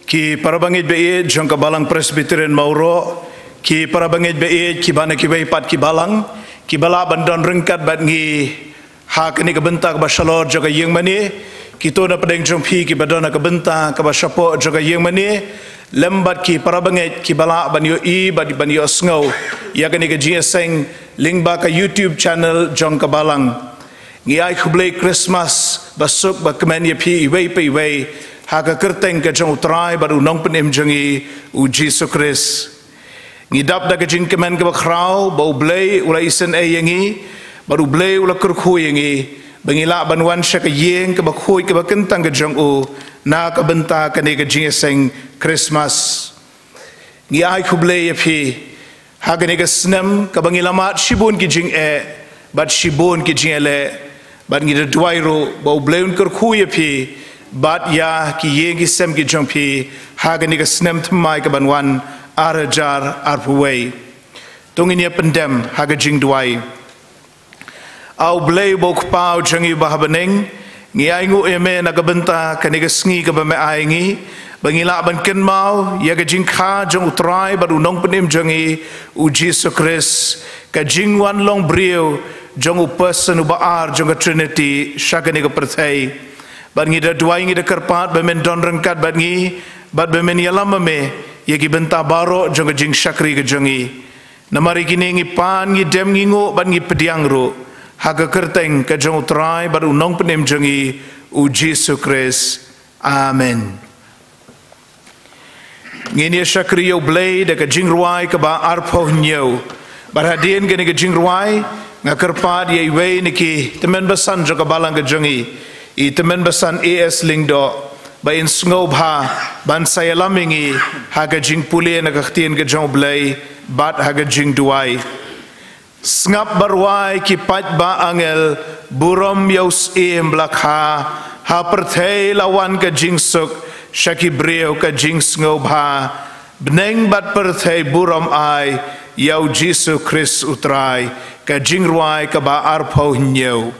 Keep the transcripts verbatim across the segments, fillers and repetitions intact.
Ki para bangeit ba ïeit jong ka Balang Presbyterian Mawroh, ki para bangeit ba ïeit kiba na kiwei pat ki balang, kiba lah ban don ryngkat bad ngi ha kane ka bynta kaba shalor jong ka ïingmane, kito na pdeng jong phi kiba don ha ka bynta kaba shapoh jong ka ïingmane, lem bad ki para bangeit kiba lah ban ïohi bad ban ïohsngew ïa kane ka jingïaseng lyngba ka YouTube channel jong ka Balang. Ngi ai khublei Christmas ba suk ba kmen ïa phi iwei pa iwei ha ka kyrteng ka jong U Trai bad U Nongpynim jong ngi, U Jisu Khrist. Ngi dap da ka jingkmen kaba khraw ba U Blei u la isynei ïa ngi bad U Blei u la kyrkhu ïa ngi ba ngi lah ban wan sha ka ïing kaba khuid kaba kyntang ka jong U na ka bynta kane ka jingïaseng Christmas. Ngi ai khublei ïa phi ha kane ka snem kaba ngi la mad shibun ki jingeh bad shibun ki jingeh leh, bad ngi da duwai ruh ba U Blei un kyrkhu ïa phi bad ïa ki ïing ki sem ki jong phi ha kane ka snem thymmai kaban wan, ar hajar arphew wei. To ngin ïa pyndem ha ka jingduwai. A U Blei uba U Kpa u jong ngi uba ha bneng, ngi ainguh ïa me na ka bynta kane ka sngi kaba me ai ngi ba ngi lah ban kynmaw ïa ka jingkha jong U Trai bad U Nongpynim jong ngi, U Jisu Khrist, ka jingwan long briew jong u Person uba ar jong ka Trinity sha kane ka pyrthei. Bad ngi da duwai, ngi da kyrpad ba men don ryngkat bad ngi bad ba men ïalam ma me ïa ki bynta baroh jong ka jingshakri ka jong ngi. Namar ïa kine ngi pan, ngi dem, ngi nguh bad ngi pdiang ruh ha ka kyrteng ka jong U Trai bad U Nongpynim jong ngi, U Jisu Khrist. Amen. Ngin ïa shakri ïa U Blei da ka jingrwai kaba arphew hynñiew. Bad hadien kane ka jingrwai, nga kyrpad ïa iwei na ki tymmen basan jong ka Balang ka jong ngi, i Tymmen Basan A S Lyngdoh, ba in sngewbha ban sa ïalam ïa ngi ha ka jingpule na ka Ktien ka jong U Blei bad ha ka jingduwai. Sngap bad rwai, ki paidbah angel, burom ïa U Syiem ba la kha, ha pyrthei la wan ka jingsuk, sha ki briew ka jingsngewbha. Bneng bad pyrthei burom ai ïa U Jisu Khrist U Trai. Ka jingrwai kaba arphew hynñiew.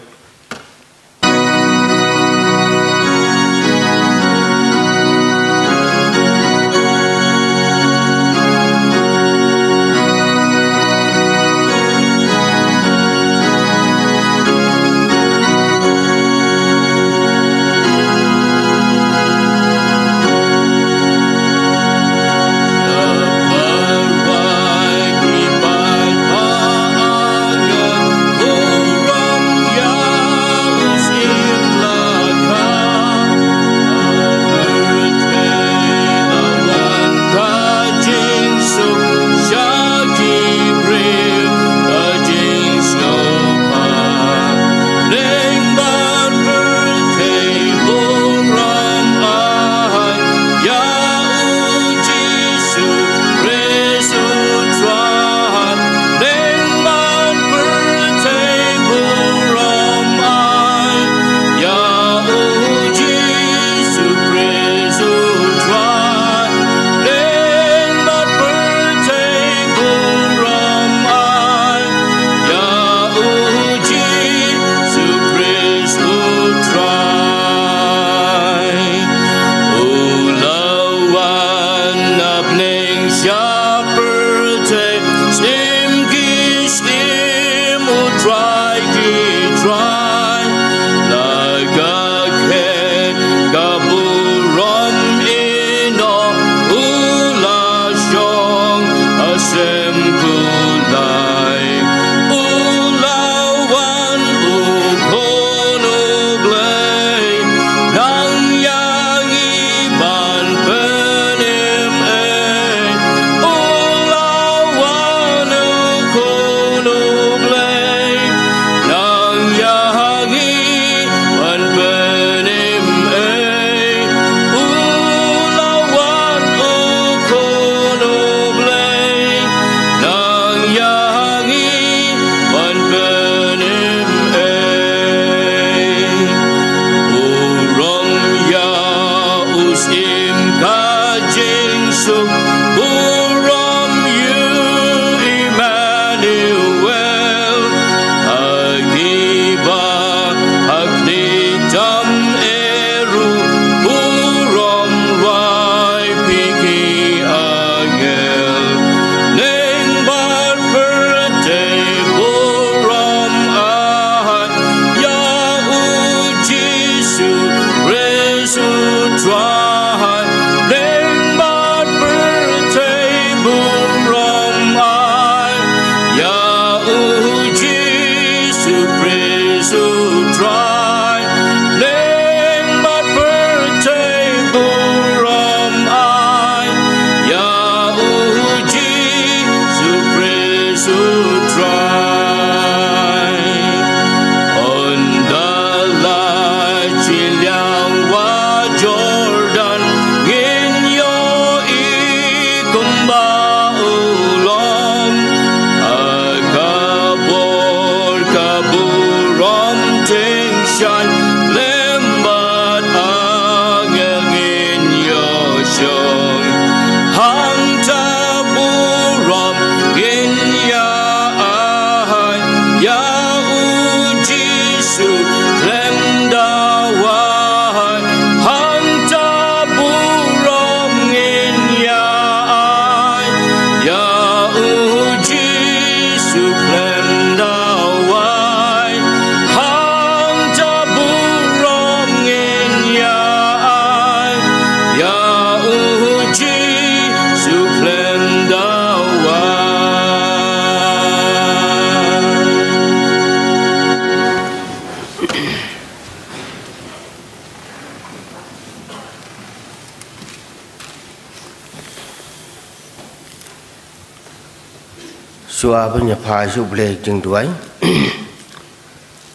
Shuwa ban ïa phai sha U Blei jingduwai,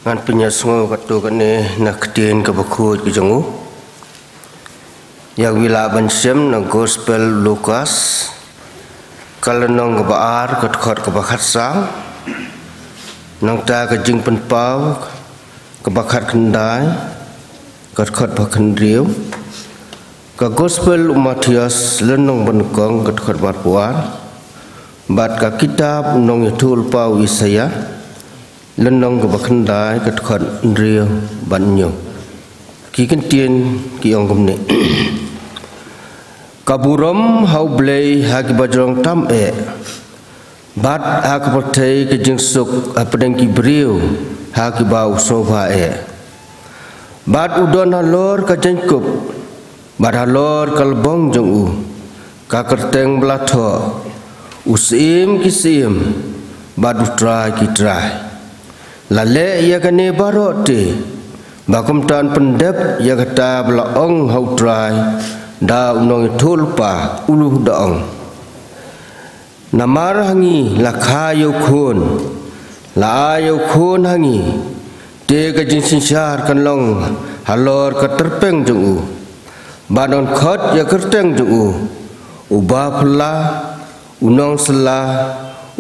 ngan pynïasngew katto katne na ka ktien kaba khuid ka jong u. Ïa kawi lah ban shem na Gospel Lukas, ka lynnong kaba ar, ka dkhot kaba khatsaw. Nangta ka Jingpynpaw kaba khatkhyndai, ka dkhot ba khathynriew. Ka Gospel u Mathaios, lynnong ba nyngkong, ka dkhot ba arphew ar. Bad ka kitab u nongïathuhlypa u Isaïah, lynnong kaba khyndai, ka dkhot hynriew bad hynñiew. Ki kyntien ki ong kumne: Ka burom ha U Blei ha kiba jrong tam eh, bad ha ka pyrthei ka jingsuk hapdeng ki briew ha kiba u sngewbha eh. Bad u don halor ka jaiñkup, bad halor ka lbong jong u, ka kyrteng ba la thoh, U Syiem ki syiem, bad U Trai ki trai. La leh ïa kane baroh te, ba kumta yn pyndep ïa kata ba la ong ha U Trai da u nongïathuhlypa, u la da ong: Namar ha ngi la kha ïa u khun, la ai ïa u khun ha ngi, te ka jingsynshar kan long halor ka tyrpeng jong u. Bad yn khot ïa ka kyrteng jong u, Uba Phylla, U Nongsylla,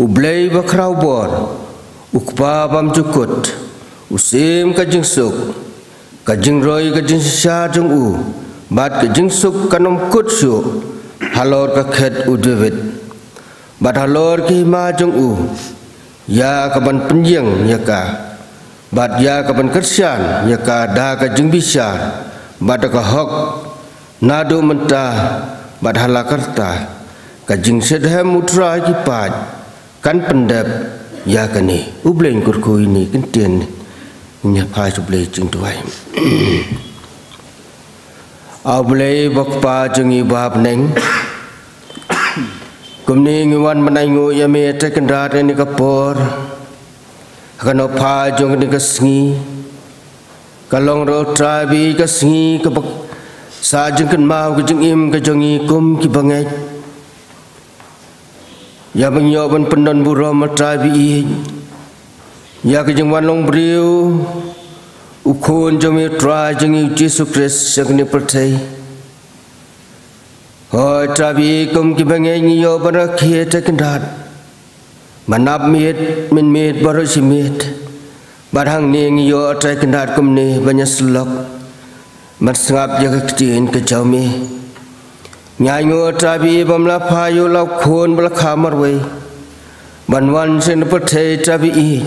U Blei Bakhrawbor, U Kpa Bymjukut, U Syiem ka jingsuk. Ka jingroi ka jingsynshar jong u, bad ka jingsuk kan ym kut shuh halor ka khet u David. Bad halor ka hima jong u, ïa kaban pynïeng ïa ka, bad ïa kaban kyrshan ïa ka da ka jingbishar bad da ka hok, naduh mynta bad ha la karta. Ka jingshitrhem U Trai ki paid kan pyndep ïa kane. U Blei un kyrkhu ïa kine ki kyntien. Ngin ïa phai sha U Blei jingduwai. A U Blei ba Kpa jong ngi ba ha bneng, kumne ngi wan ban ainguh ïa me Trai Kynrad ha kane ka por, ha ka nongphai jong kane ka sngi. Ka long ruh Trai ba ïeit ka sngi kaba sa jingkynmaw ka jingim ka jong ngi kum ki bangeit. Ïa ba ngi ïoh ban pyndonburom, a Trai ba ïeit, ïa ka jingwan long briew u Khun jong me, Trai jong ngi U Jisu Khrist, sha kane ka pyrthei. Hooid Trai ba ïeit, kum ki bangeit ngi ïoh ban rakhe, Trai Kynrad, ban ap miet, mynmiet baroh shi miet. Bad hangne ngi ïoh, Trai Kynrad, kumne ban ïasyllok, ban sngap ïa ka ktien ka jong me. Ngi ainguh Trai ba ïeit ba me la phah ïa u la u Khun ba la kha marwei, ban wan sha kane ka pyrthei Trai ba ïeit,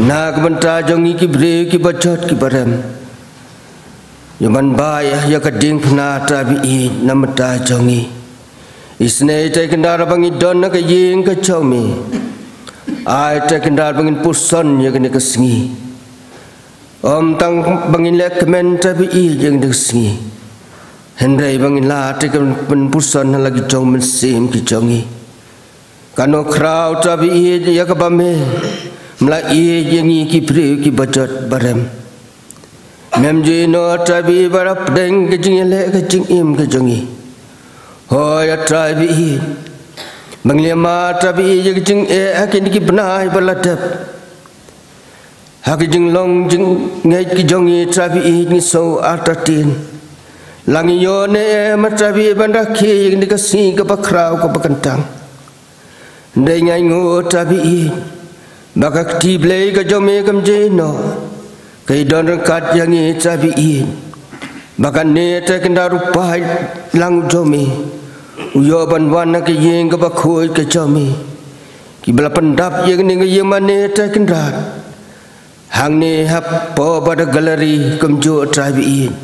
na ka bynta jong ngi ki briew kiba jot kiba rem. Ïa ban bai ïa ka diengphna Trai ba ïeit na ka bynta jong ngi. Isynei Trai Kynrad ba ngi don ha ka ïing ka jong me, ai Trai Kynrad ba ngin puson ïa kane ka sngi. Ym tang ba ngin leh kmen Trai ba ïeit ïa kane ka sngi, hynrei ba ngin lah Trai ka pynpuson ha la ki jong mynsiem ki jong ngi. Katno khraw Trai ba ïeit ïa kaba me, me la ïeit ïa ngi ki briew kiba jot ba rem. Mem ju ïehnoh Trai ba ïeit ba la pdeng ka jingïaleh ka jingim ka jong ngi. Hooid a Trai ba ïeit, ba ngi la ïa mad Trai ba ïeit ïa ka jingeh ha kine ki bnai ba la dep. Ha ka jinglong jingngeit ka jong ngi Trai ba ïeit, ngi sngew artatien. La ngi ïoh ne em a Trai ba ïeit ban rakhe ïa kane ka sngi kaba khraw kaba kyntang. Hynrei ngi ainguh Trai ba ïeit, ba ka kti Blei ka jong me kam ju ïehnoh, ka ïadon ryngkat ïa ngi Trai ba ïeit. Ba kane Trai Kynrad u paid lang u jong me, u ïoh ban wan ha ka ïing kaba khuid ka jong me. Kiba la pyndap ïa kane ka ïing mane Trai Kynrad, hangne hapoh ba da gallery kumjuh Trai ba ïeit.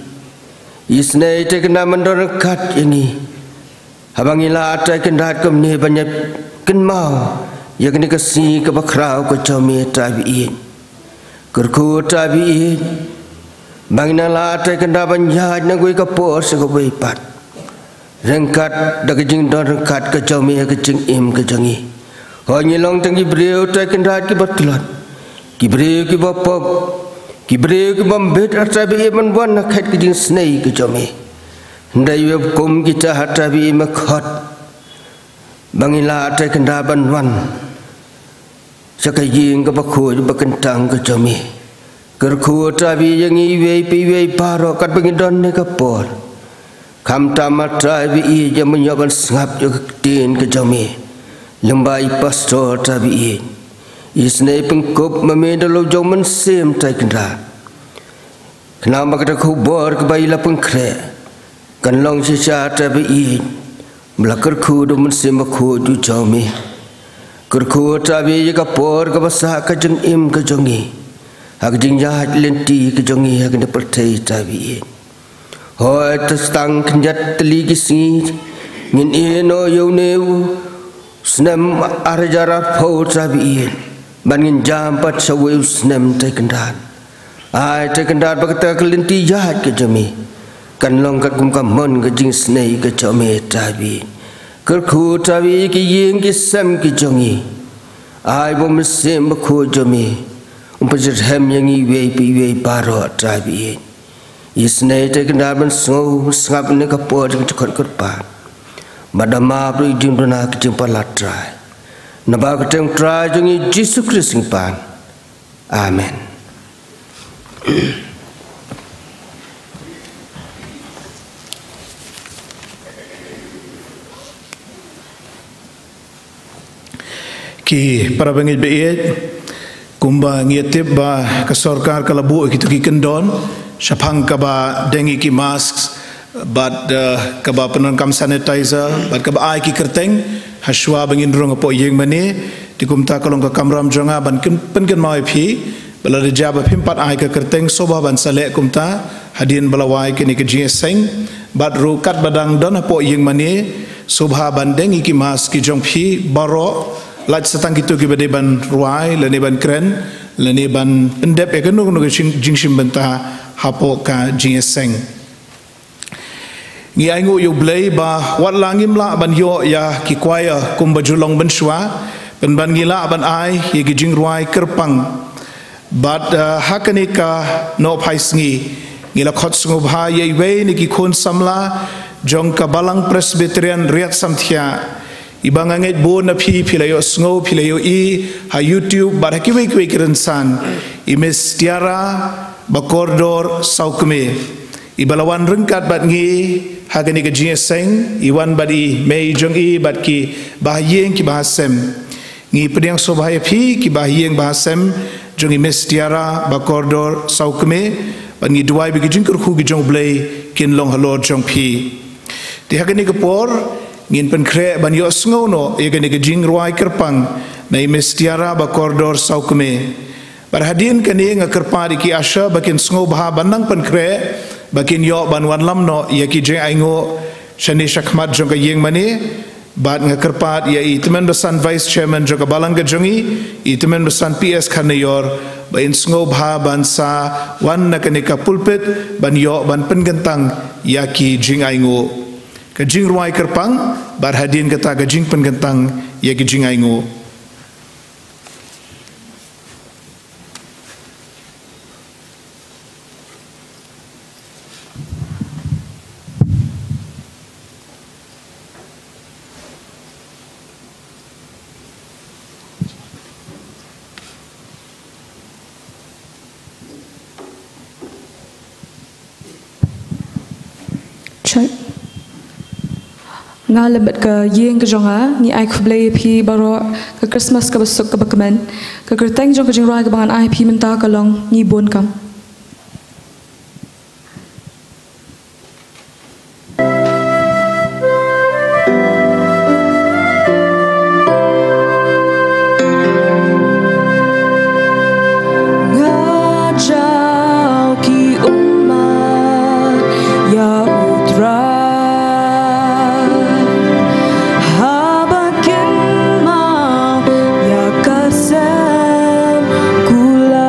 Isynei Trai Kynrad ban don ryngkat ïa ngi, haba ngi lah Trai Kynrad kumne ban ïa kynmaw ïa kane ka sngi kaba khraw ka jong me Trai ba ïeit. Kyrkhu Trai ba ïeit, ba ngin nang lah Trai Kynrad ban ïaid na kawei ka por sha kawei pat, ryngkat da ka jingdon ryngkat ka jong me ha ka jingim ka jong ngi. Hooid ngi long tang ki briew Trai Kynrad kiba tlot, ki briew kiba pop, ki briew kibym bit a Trai ba ïeit ban wan ha khet ka jingisynei ka jong me. Hynrei ïa kum kita a Trai ba ïeit me khot, ba ngin lah Trai Kynrad ban wan sha ka ïing kaba khuid ba kyntang ka jong me. Kyrkhu Trai ba ïeit ïa ngi iwei pa iwei baroh katba ngi don ha kane ka por. Khamtam Trai ba ïeit ïa ban ïoh ban sngap ïa ka ktien ka jong me lyngba i pastor Trai ba ïeit. Isynei pynkup ma me da la u jong u Mynsiem Trai Kynrad. Khnang ba kata ka khubor kaba i la pynkhreh kan long shisha Trai ba ïeit, ba la kyrkhu da u Mynsiem Bakhuid u jong me. Kyrkhu Trai ba ïeit ïa ka por kaba sah ka jingim ka jong ngi ha ka jingïaid lynti ka jong ngi ha kane ka pyrthei Trai ba ïeit. Hooid, tang khyndiat tylli ki sngi ngin ïehnoh ïa une u snem ar hajar arphew Trai ba ïeit, bad ngin jam pat sha uwei u snem Trai Kynrad. Ai Trai Kynrad ba kata ka lynti ïaid ka jong me kan long katkum ka mon ka jingisynei ka jong me Trai ba ïeit. Kyrkhu Trai ba ïeit ïa ki ïing ki sem ki jong ngi. Ai ba u Mynsiem Bakhuid jong me un pynjyrhem ïa ngi iwei pa iwei baroh Trai ba ïeit. Isynei Trai Kynrad ban sngew sngap ïa kane ka por jong ka jingkhot kyrpad. Bad da map ruh ïa ka jingduna ka jingpalat Trai. Naba ka kyrteng Trai jong ngi Jisu Khrist ngi pan. Amen. Ki para bangeit ba ïeit, kumba ngi ïa tip ba ka sorkar ka la buh kito ki kyndon shaphang kaba deng ïa ki masks bad, eh, kaba pyndonkam sanitizer bad kaba ai ki kyrteng ha shuwa ba ngin rung hapoh ïing mane. Te kumta ka long ka kamram jong nga ban kyn-, pynkynmaw ïa phi ba lada jia ba phim pat ai ka kyrteng, sngewbha ban sa leh kumta hadien ba la wai kane ka jingïaseng. Bad ruh katba dang don hapoh ïing mane, sngewbha ban deng ïa ki mask ki jong phi baroh, lait sa tang kito kiba dei ban rwai lane ban kren lane ban pyndep ïa kano kano ka jing-, jingshim bynta hapoh ka jingïaseng. Ngi ainguh ïa U Blei ba wat la ngim lah ban ïoh ïa ki choir kumba ju long mynshuwa, pynban ngi lah ban ai ïa ki jingrwai kyrpang. Bad, eh, ha kane ka nohphai sngi ngi la khot sngewbha ïa iwei na ki khun samla jong ka Balang Presbyterian Riat Samthiah. Iba nga ngeit bun na phi phi la ïohsngew, phi la ïohi ha YouTube bad ha kiwei kiwei ki rynsan, i Miss Tiara Bakordor Sawkmie. Iba la wan ryngkat bad ngi ha kane ka jingïaseng, i wan bad i mei jong i bad ki bahaïing ki bahasem. Ngi pdiang sngewbha ïa phi ki bahaïing bahasem jong i Miss Tiara Bakordor Sawkmie, bad ngi duwai ba ki jingkyrkhu ki jong U Blei kin long halor jong phi. Te ha kane ka por ngin pynkhreh ban ïohsngew noh ïa kane ka jingrwai kyrpang na i Miss Tiara Bakordor Sawkmie. Bad hadien kane nga kyrpad ïa ki usher ba kin sngewbha ban nang pynkhreh, ba kin ïoh ban wanlam noh ïa ki jingainguh shane shakhmat jong ka ïing mane. Bad nga kyrpad ïa i Tymmen Basan Vice Chairman jong ka Balang ka jong ngi, i Tymmen Basan P S Kharnaior, ba in sngewbha ban sa wan na kane ka pulpit ban ïoh ban pynkyntang ïa ki jingainguh. Ka jingrwai kyrpang, bad hadien kata ka jingpynkyntang ïa ki jingainguh. Chai. Nga lem bad ka ïing ka jong nga, ngi ai khublei ïa phi baroh ka Christmas kaba suk kaba kmen. Ka kyrteng jong ka jingrwai kaba ngan ai ïa phi mynta ka long Ngi Bun Kam. Nga jaw ki ummat ïa U Trai, haba kin map ïa ka sem kular.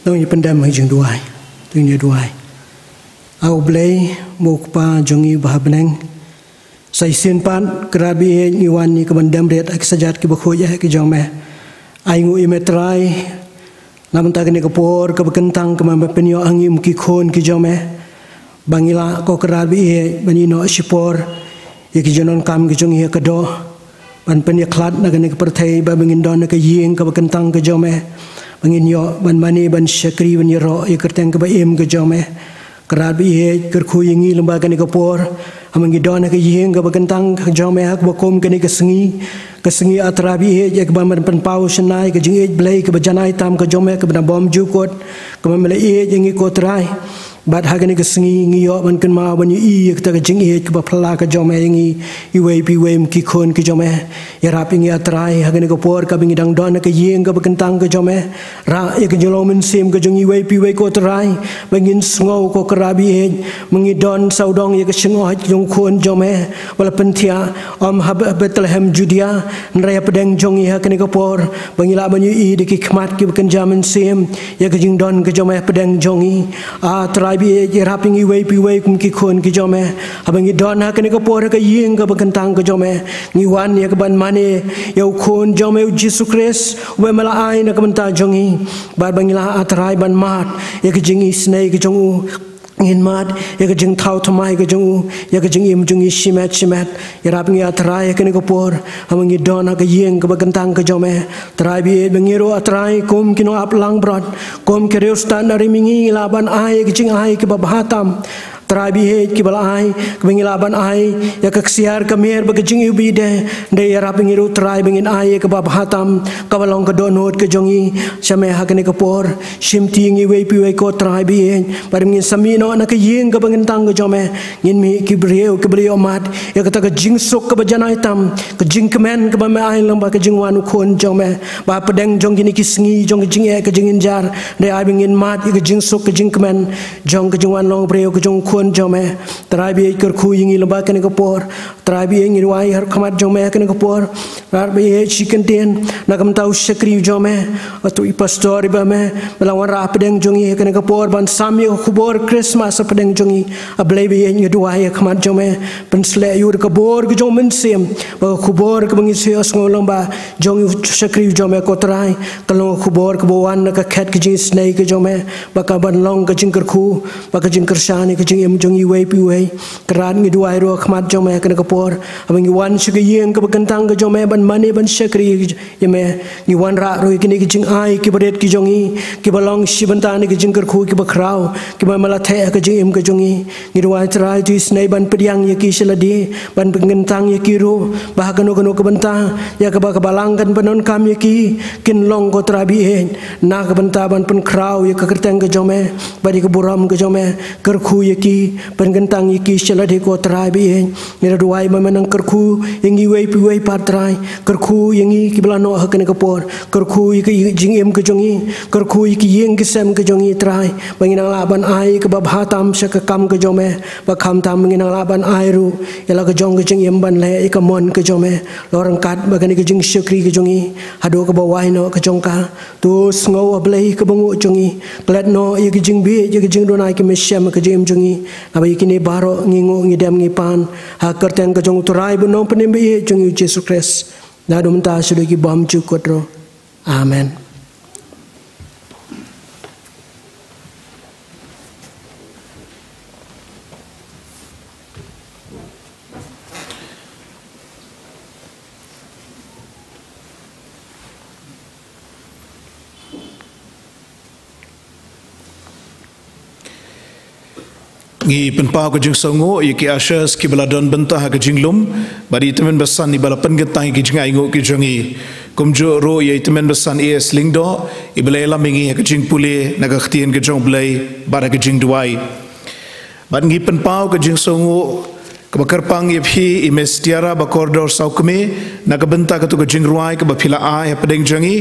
Ngi pyndem ha ka jingduwai. To ngin ïa duwai. A U Blei, mo U Kpa jong ngi ba ha bneng. Sa shisien pat, Kynrad ba ïeit, ngi wan ïa ka ban dem rit ha ki kjat kiba khuid eh ki jong me. Ai nguh ïa me Trai. Na bynta kane ka por kaba kyntang kaba me pynïoh ha ngi mo ki khun ki jong me. Ba ngi lah ko Kynrad ba ïeit ban ïehnoh shipor ïa ki jingdonkam ki jong ngi ha ka doh. Ban pynïakhlad na kane ka pyrthei bad ba ngin don ha ka ïing kaba kyntang ka jong me. Ba ngin ïoh ban mane ban shakri ban ïaroh ïa ka kyrteng kaba im ka jong me. Kynrad ba ïeit, kyrkhu ïa ngi lyngba kane ka por. Haba ngi don ha ka ïing kaba kyntang ka jong me ha kaba kum kane ka sngi. Ka sngi A Trai ba ïeit, ïa kaba me pynpaw shynna ïa ka jingïeit Blei kaba janai tam ka jong me kaba na bymjukut. Kaba me la ïeit ïa ngi ko Trai. Bad ha kane ka sngi ngi ïoh ban kynmaw ban ïohi ïa kata ka jingïeit kaba phylla ka jong me ïa ngi iwei pa iwei mo ki khun ki jong me. Ïarap ïa ngi A Trai ha kane ka por kaba ngi dang don ha ka ïing kaba kyntang ka jong me. Rah ïa ka jinglong mynsiem ka jong ngi iwei pa iwei ko Trai. Ba ngin sngew ko Kynrad ba ïeit. Ba ngi don sawdong ïa ka jingïeit jong u khun jong me. Ba la pynthiah ym ha Bethlehem Judea. Hynrei hapdeng jong ngi ha kane ka por. Ba ngi lah ban ïohi da ki khmat kiba kynja mynsiem. Ïa ka jingdon ka jong me hapdeng jong ngi. A Trai ba ïeit, ïarap ïa ngi iwei pa iwei kum ki khun ki jong me. Haba ngi don ha kane ka por ha ka ïing kaba kyntang ka jong me. Ngi wan ïa ka ban mane ïa u khun jong me u Jisu Khrist. Uba me la ai na ka bynta jong ngi. Bad ba ngi lah A Trai ban mad ïa ka jingisynei ka jong u. Ngin mad ïa ka jingthaw thymmai ka jong u. Ïa ka jingim jong ngi shimet shimet. Ïarap ngi A Trai ha kane ka por. Haba ngi don ha ka ïing kaba kyntang ka jong me. Trai ba ïeit ba ngi ruh A Trai kum ki nongap langbrot. Kum ki riewstad na ri mihngi ngi lah ban ai ïa ka jingai kaba bha tam. Trai ba ïeit kiba la ai, kaba ngi lah ban ai, ïa ka ksiar ka mier bad ka jingïohi ba ïeit. Hynrei ïarap ïa ngi ruh Trai ba ngin ai ïa kaba bha tam, kaba long ka dohnud ka jong ngi, sha me ha kane ka por, shimti ïa ngi iwei pa iwei ko Trai ba ïeit, bad ngin sa mih noh na ka ïing kaba kyntang ka jong me, ngin mih ki briew kiba la ïohmad, ïa kata ka jingsuk kaba janai tam, ka jingkmen kaba me ai lyngba ka jingwan u khun jong me, ba hapdeng jong kine ki sngi jong ka jingeh ka jingjynjar, hynrei ai ba ngin mad ïa ka jingsuk ka jingkmen, jong ka jingwan long briew ka jong u khun jong me. Trai ba ïeit kyrkhu ïa ngi lyngba kane ka por. Trai ba ïeit ngi duwai ha khmat jong me kane ka por. Trai ba ïeit shi kyntien na ka bynta u shakri jong me. Uto u pastor ba me, me la wanrah hapdeng jong ngi kane ka por ban sam ïa ka khubor Christmas hapdeng jong ngi. A Blei ba ïeit ngi duwai ha khmat jong me. Pynsleh ïa u da ka bor ka jong u Mynsiem. Ba ka khubor kaba ngi sa ïohsngew lyngba jong u shakri jong me ko Trai. Ka long ka khubor kaba wan na ka khet ka jingisynei ka jong me. Ba ka ban long ka jingkyrkhu. Ba ka jingkyrshan ïa ka jingim jong ngi iwei pa iwei. Kynrad ngi duwai ruh ha khmat jong me kane ka por. Haba ngi wan sha ka ïing kaba kyntang ka jong me ban mane ban shakri ïa me. Ngi wanrah ruh ïa kine ki jingai kiba rit ki jong ngi. Kiba long shi bynta na ka jingkyrkhu kiba khraw. Kiba me la theh ha ka jingim ka jong ngi. Ngi duwai Trai to isynei ban pdiang ïa ki sha lade. Ban pynkyntang ïa ki ruh. Ba ha kano kano ka bynta. Ïa kaba ka Balang kan pyndonkam ïa ki. Kin long ko Trai ba ïeit. Na ka bynta ban pynkhraw ïa ka kyrteng ka jong me. Bad ïa ka burom ka jong me, kyrkhu ïa ki, pynkyntang ïa ki sha lade ko Trai ba ïeit. Ngi la duwai ba me nang kyrkhu ïa ngi iwei pa iwei pat Trai. Kyrkhu ïa ngi kiba la noh ha kane ka por. Kyrkhu ïa ka jingim ka jong ngi. Kyrkhu ïa ka ïing ka sem ka jong ngi Trai. Ba ngin nang lah ban ai kaba bha tam sha ka kam ka jong me. Ba khamtam ba ngin nang lah ban ai ruh ïa la ka jong ka jingim ban leh ïa ka mon ka jong me. Long ryngkat bad kane ka jingshakri ka jong ngi. Haduh kaba wai noh ka jong ka. To sngew A Blei kaba nguh jong ngi. Klet noh ïa ka jingbieit, ïa ka jingduna, ïa ka mynsiem, ka jingim jong ngi. Naba ïa kine baroh ngi nguh ngi dem ngi pan. Ha ka kyrteng ka jong U Trai bad U Nongpynim ba ïeit jong ngi U Jisu Khrist. Naduh mynta shaduh ki bymjukut ruh. Amen. Ngi pynpaw ka jingsngewnguh ïa ki ushers kiba la don bynta ha ka jinglum, bad ïa i tymmen basan iba la pynkyntang ïa ki jingainguh ki jong ngi. Kumjuh ruh ïa i tymmen basan A S Lyngdoh, iba la ïalam ïa ngi ha ka jingpule na ka ktien ka jong U Blei, bad ha ka jingduwai. Bad ngi pynpaw ka jingsngewnguh kaba kyrpang ïa phi i Miss Tiara Bakordor Sawkmie, na ka bynta kato ka jingrwai kaba phi la ai hapdeng jong ngi,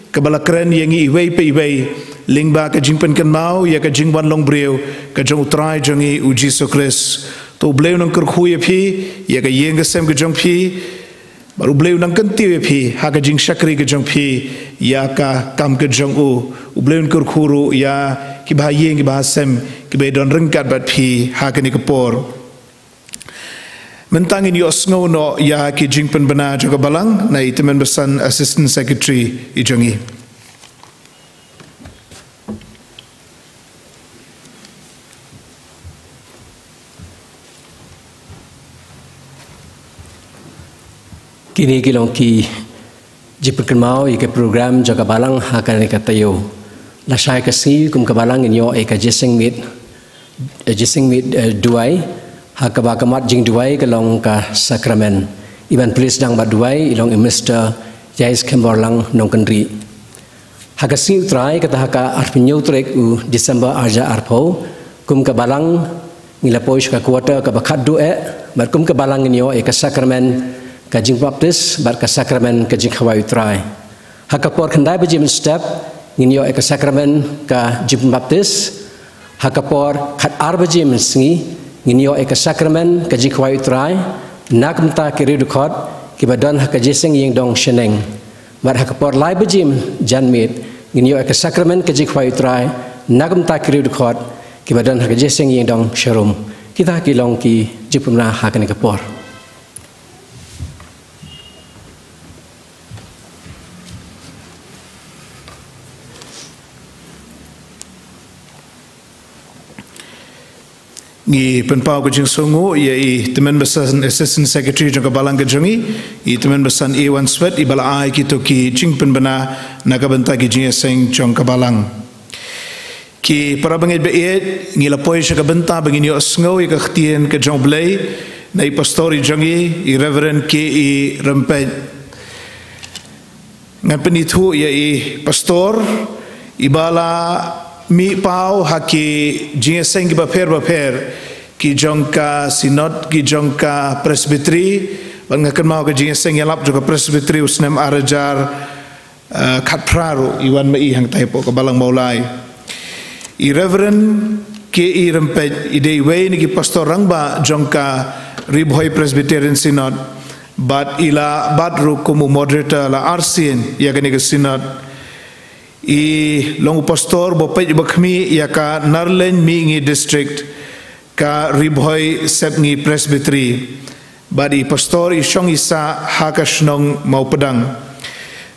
kaba la kren ïa ngi iwei pa iwei, lyngba ka jingpynkynmaw ïa ka jingwan long briew ka jong U Trai jong ngi U Jisu Khrist. To U Blei un nang kyrkhu ïa phi, ïa ka ïing ka sem ka jong phi, Bad U Blei un nang kyntiew ïa phi ha ka jingshakri ka jong phi ïa ka kam ka jong u. U Blei un kyrkhu ruh ïa kiba ha ïing kiba ha sem kiba don ryngkat bad phi ha kane ka por. Mynta ngin ïohsngew noh ïa ki jingpynbna jong ka balang na i tymmen basan Assistant Secretary i jong ngi. Kine ki long ki jingpynkynmaw ïa ka program jong ka balang ha kane ka taïew. Lashai ka sngi kum ka balang ngin ïoh ïa ka jingïaseng miet, eh, jingïaseng miet, eh, duwai, ha kaba ka mat jingduwai ka long ka sakramen. I ban plie sdang bad duwai i long i Mister Jais Khembor Lang Nongkynrih. Ha ka sngi U Trai kata ha ka arphew hynñiew tarik u December arhajar arphew, kum ka balang ngi la poi sha ka quarter kaba khatduh eh, bad kum ka balang ngin ïoh ïa ka sakramen ka jingbaptis bad ka sakramen ka jingkhawai U Trai. Ha ka por khyndai baje mynstep ngin ïoh ïa ka sakramen ka jingbaptis. Ha ka por khatar baje mynsngi ngin ïoh ïa ka sakramen ka jingkhawai U Trai na ka bynta ki riewdkhot kiba don ha ka jingïaseng ïingdong shaneng. Bad ha ka por lai baje janmiet ngin ïoh ïa ka sakramen ka jingkhawai U Trai na ka bynta ki riewdkhot kiba don ha ka jingïaseng ïingdong sharum. Kita ki long ki jingpynbna ha kane ka por. Ngi pynpaw ka jingsngewnguh ïa i tymmen basan Assistant Secretary jong ka balang ka jong ngi, i tymmen basan A Wan Swet, iba la ai kito ki jingpynbna na ka bynta ki jingïaseng jong ka balang. Ki para bangeit ba ïeit, ngi la poi sha ka bynta ba ngin ïohsngew ïa ka ktien ka jong U Blei na i pastor i jong ngi, i Reverend K E Rympeit. Ngan pynithuh ïa i pastor iba la mih paw ha ki jingïaseng kiba pher ba pher ki jong ka synod, ki jong ka presbytery. Bad nga kynmaw ka jingïaseng ïalap jong ka presbytery u snem arhajar, eh, khatphra ruh i wan ma i hangtai hapoh ka balang Mawlai. I Reverend K E Rympeit i dei iwei na ki pastor rangbah jong ka Ri Bhoi Presbyterian Synod, bad i la bat ruh kum u moderator la arsien ïa kane ka synod. I long u pastor ba peit ba khmih ïa ka Narleiñ Mihngi District, ka Ri Bhoi Sepngi Presbytery. Bad i pastor i shong i sah ha ka shnong Mawpdang.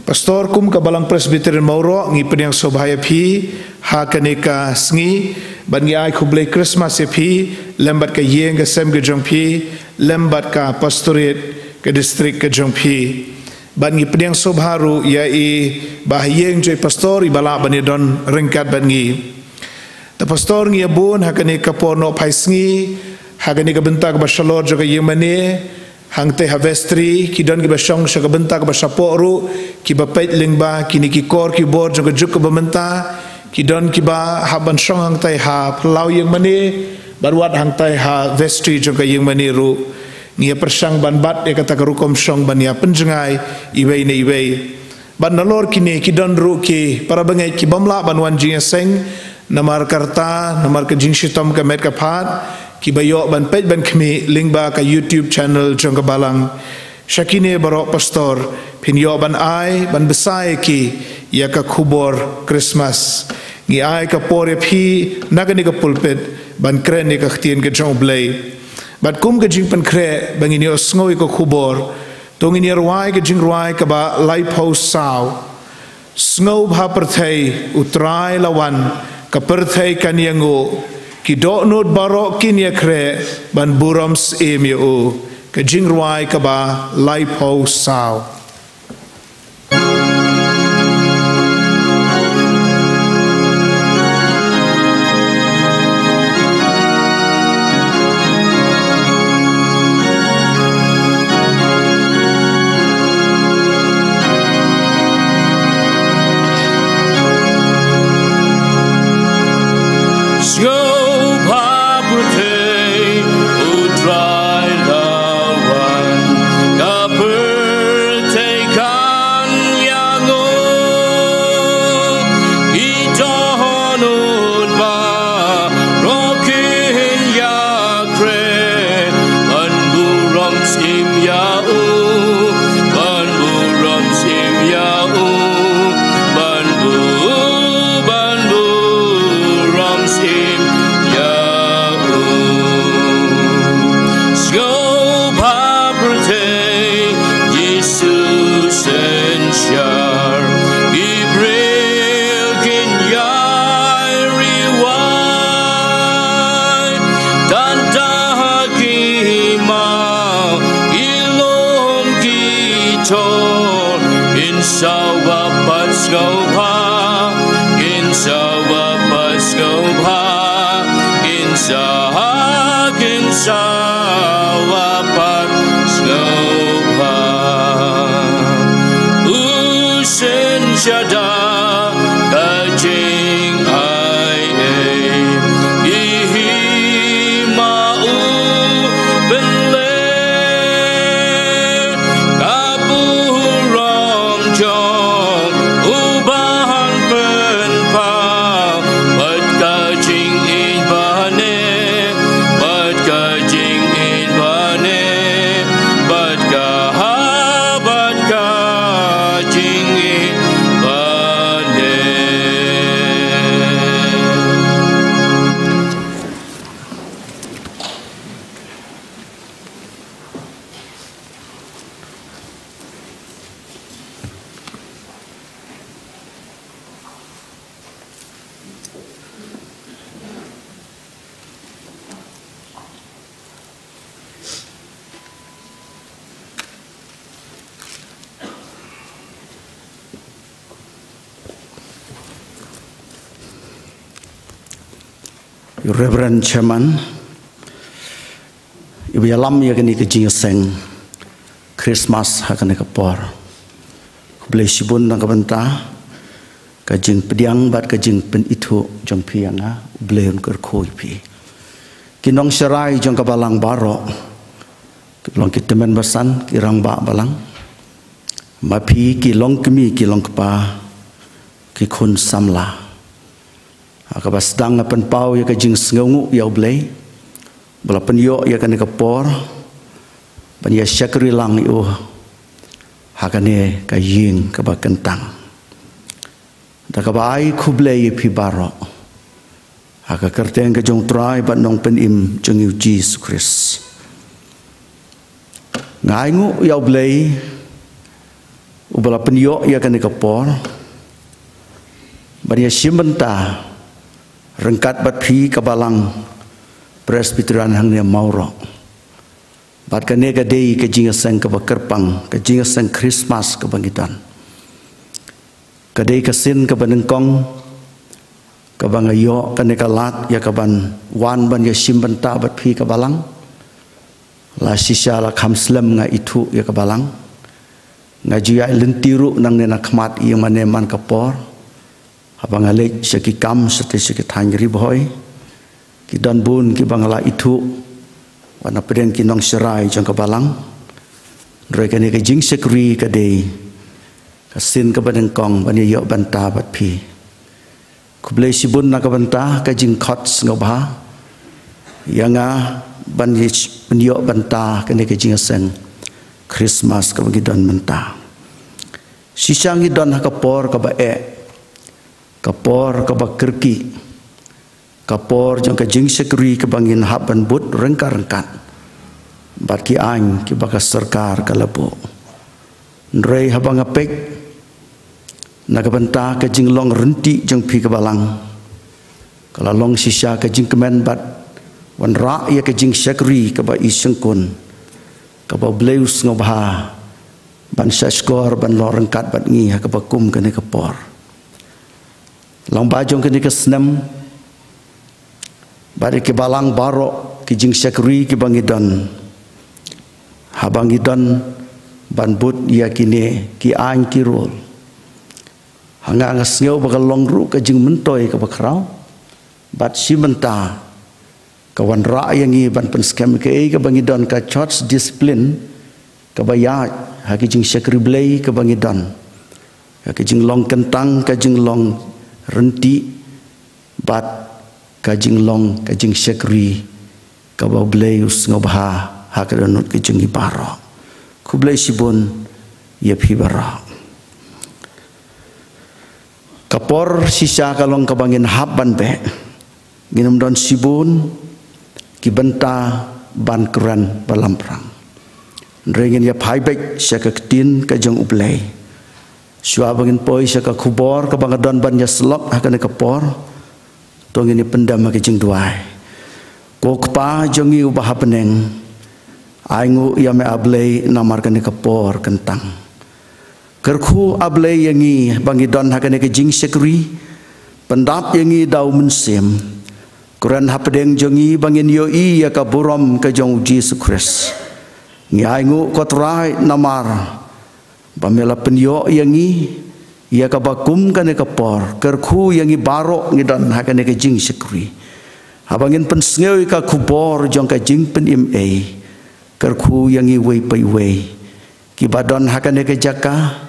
Pastor, kum ka balang Presbyterian Mawroh ngi pdiang sngewbha ïa phi ha kane ka sngi, bad ngi ai khublei Christmas ïa phi lem bad ka ïing ka sem ka jong phi, lem bad ka pastorate ka district ka jong phi. Bad ngi pdiang sngewbha ruh ïa i bah ïing jong i pastor iba lah ban ïadon ryngkat bad ngi. Te pastor, ngi ïa bun ha kane ka por nohphai sngi ha kane ka bynta kaba shalor jong ka ïingmane, hangtei ha vestry ki don kiba shong sha ka bynta kaba shapoh ruh, kiba peit lyngba kine ki kor ki bor jong ka juk kaba mynta, ki don kiba hap ban shong hangtei ha phyllaw ïingmane, bad wat hangtei ha vestry jong ka ïingmane ruh. Ngi ïa pyrshang ban bat ïa kata ka rukom shong ban ïa pynjngai iwei na iwei. Bad nalor kine ki don ruh ki para bangeit ki bym lah ban wan jingïaseng namar ka rta, namar ka jingshitom ka met ka phad, kiba ïoh ban peit ban khmih lyngba ka YouTube channel jong ka balang. Sha kine baroh pastor, phin ïoh ban ai ban bsa ïa ki ïa ka khubor Christmas. Ngi ai ka por ïa phi na kane ka pulpit ban kren ïa ka ktien ka jong U Blei. Bad kum ka jingpynkhreh ba ngin ïohsngew ïa ka khubor, to ngin ïa rwai ka jingrwai kaba laiphew saw. Sngewbha pyrthei, U Trai la wan, ka pyrthei kan ïanguh, ki dohnud baroh kin ïakhreh ban burom syiem ïa u. Ka jingrwai kaba laiphew saw. Sngewbha pyrthei, U Trai la wan, ka pyrthei Kin sa wa pat sngewbha, kin sa wa pat sngewbha, kin sa, kin sa wa pat sngewbha. U sien shada ka jingai ei, i hi ma u pynleh ka burom jong u ban pynpaw bad ka jingïeit bane, bad ka jingïeit bane, bad ka ha, bad ka jingïeit bane. Reverend Chairman, iba ïalam ïa kane ka jingïaseng Christmas ha kane ka por. Khublei shibun na ka bynta ka jingpdiang bad ka jingpynithuh jong phi ïa nga, U Blei un kyrkhu ïa phi. Ki nongsharai jong ka balang baroh, ki long ki tymmen basan, ki rangbah balang, ma phi ki long kmie, ki long kpa, ki khun samla. Ha kaba sdang nga pynpaw ïa ka jingsngewnguh ïa U Blei ba la pynïoh ïa kane ka por ban ïa shakri lang ïa u ha kane ka ïing kaba kyntang. Da kaba ai khublei ïa phi baroh ha ka kyrteng ka jong U Trai bad Nongpynim jong ngi U Jisu Khrist. Nga ainguh ïa U Blei uba la pynïoh ïa kane ka por ban ïa shim bynta ryngkat bad phi ka balang Presbyterian hangne Mawroh. Bad kane ka dei ka jingïaseng kaba kyrpang, ka jingïaseng Christmas kaba ngi don. Ka dei ka sien kaba nyngkong kaba nga ïoh kane ka lad ïa kaban wan ban ïa shim bynta bad phi ka balang. La shisha la kham slem nga ithuh ïa ka balang. Nga ju ïaid lynti ruh nangne na khmat ïing mane man ka por. Haba nga leit sha ki kam shatei sha ki thaiñ Ri Bhoi, ki don bun kiba nga la ithuh wat na pdeng ki nongsharai jong ka balang. Hynrei kane ka jingshakri ka dei ka sien kaba nyngkong ban ïa ïoh bynta bad phi. Khublei shibun na ka bynta ka jingkhot sngewbha ïa nga ban ïa sh-, ban ïoh bynta kane ka jingïaseng Christmas kaba ngi don mynta. Shisha ngi don ha ka por kaba eh, ka por kaba kyrkieh, ka por jong ka jingshakri kaba ngin hap ban bud ryngkat ryngkat bad ki aiñ kiba ka sorkar ka la buh. Hynrei haba nga peit na ka bynta ka jinglong rynti jong phi ka balang, ka la long shisha ka jingkmen bad wanrah ïa ka jingshakri kaba i shongkun, kaba U Blei u sngewbha ban shahshkor ban long ryngkat bad ngi ha kaba kum kane ka por. Lyngba jong kane ka snem bad ïa ki balang baroh, ki jingshakri kiba ngi don, haba ngi don ban bud ïa kine ki aiñ ki rule, ha nga nga sngew ba ka long ruh ka jingmyntoi kaba khraw bad shi mynta ka wanrah ïa ngi ban pynskhem kaei kaba ngi don, ka church discipline kaba ïaid ha ki jingshakri Blei kaba ngi don, ka jinglong kyntang, ka jinglong rynti bad ka jinglong ka jingshakri kaba U Blei u sngewbha ha ka dohnud ka jong ngi baroh. Khublei shibun ïa phi baroh. Ka por shisha ka long kaba ngin hap ban beh. Ngin ym don shibun ki bynta ban kren ba lamphrang. Hynrei ngin ïa phai beit sha ka ktien ka jong U Blei. Shuwa ba ngin poi sha ka khubor kaba nga don ban ïa syllok ha kane ka por, to ngin ïa pyndem ha ka jingduwai. Ko Kpa jong ngi uba ha bneng, ainguh ïa me A Blei namar kane ka por kyntang. Kyrkhu A Blei ïa ngi ba ngi don ha kane ka jingshakri, pyndap ïa ngi da U Mynsiem. Kren hapdeng jong ngi ba ngin ïohi ïa ka burom ka jong U Jisu Khrist. Ngi ainguh ko Trai namar ba me la pynïoh ïa ngi ïa kaba kum kane ka por. Kyrkhu ïa ngi baroh ngi don ha kane ka jingshakri. Haba ngin pynsngew ïa ka khubor jong ka jingpynim ei, kyrkhu ïa ngi uwei pa uwei. Kiba don ha kane ka jaka,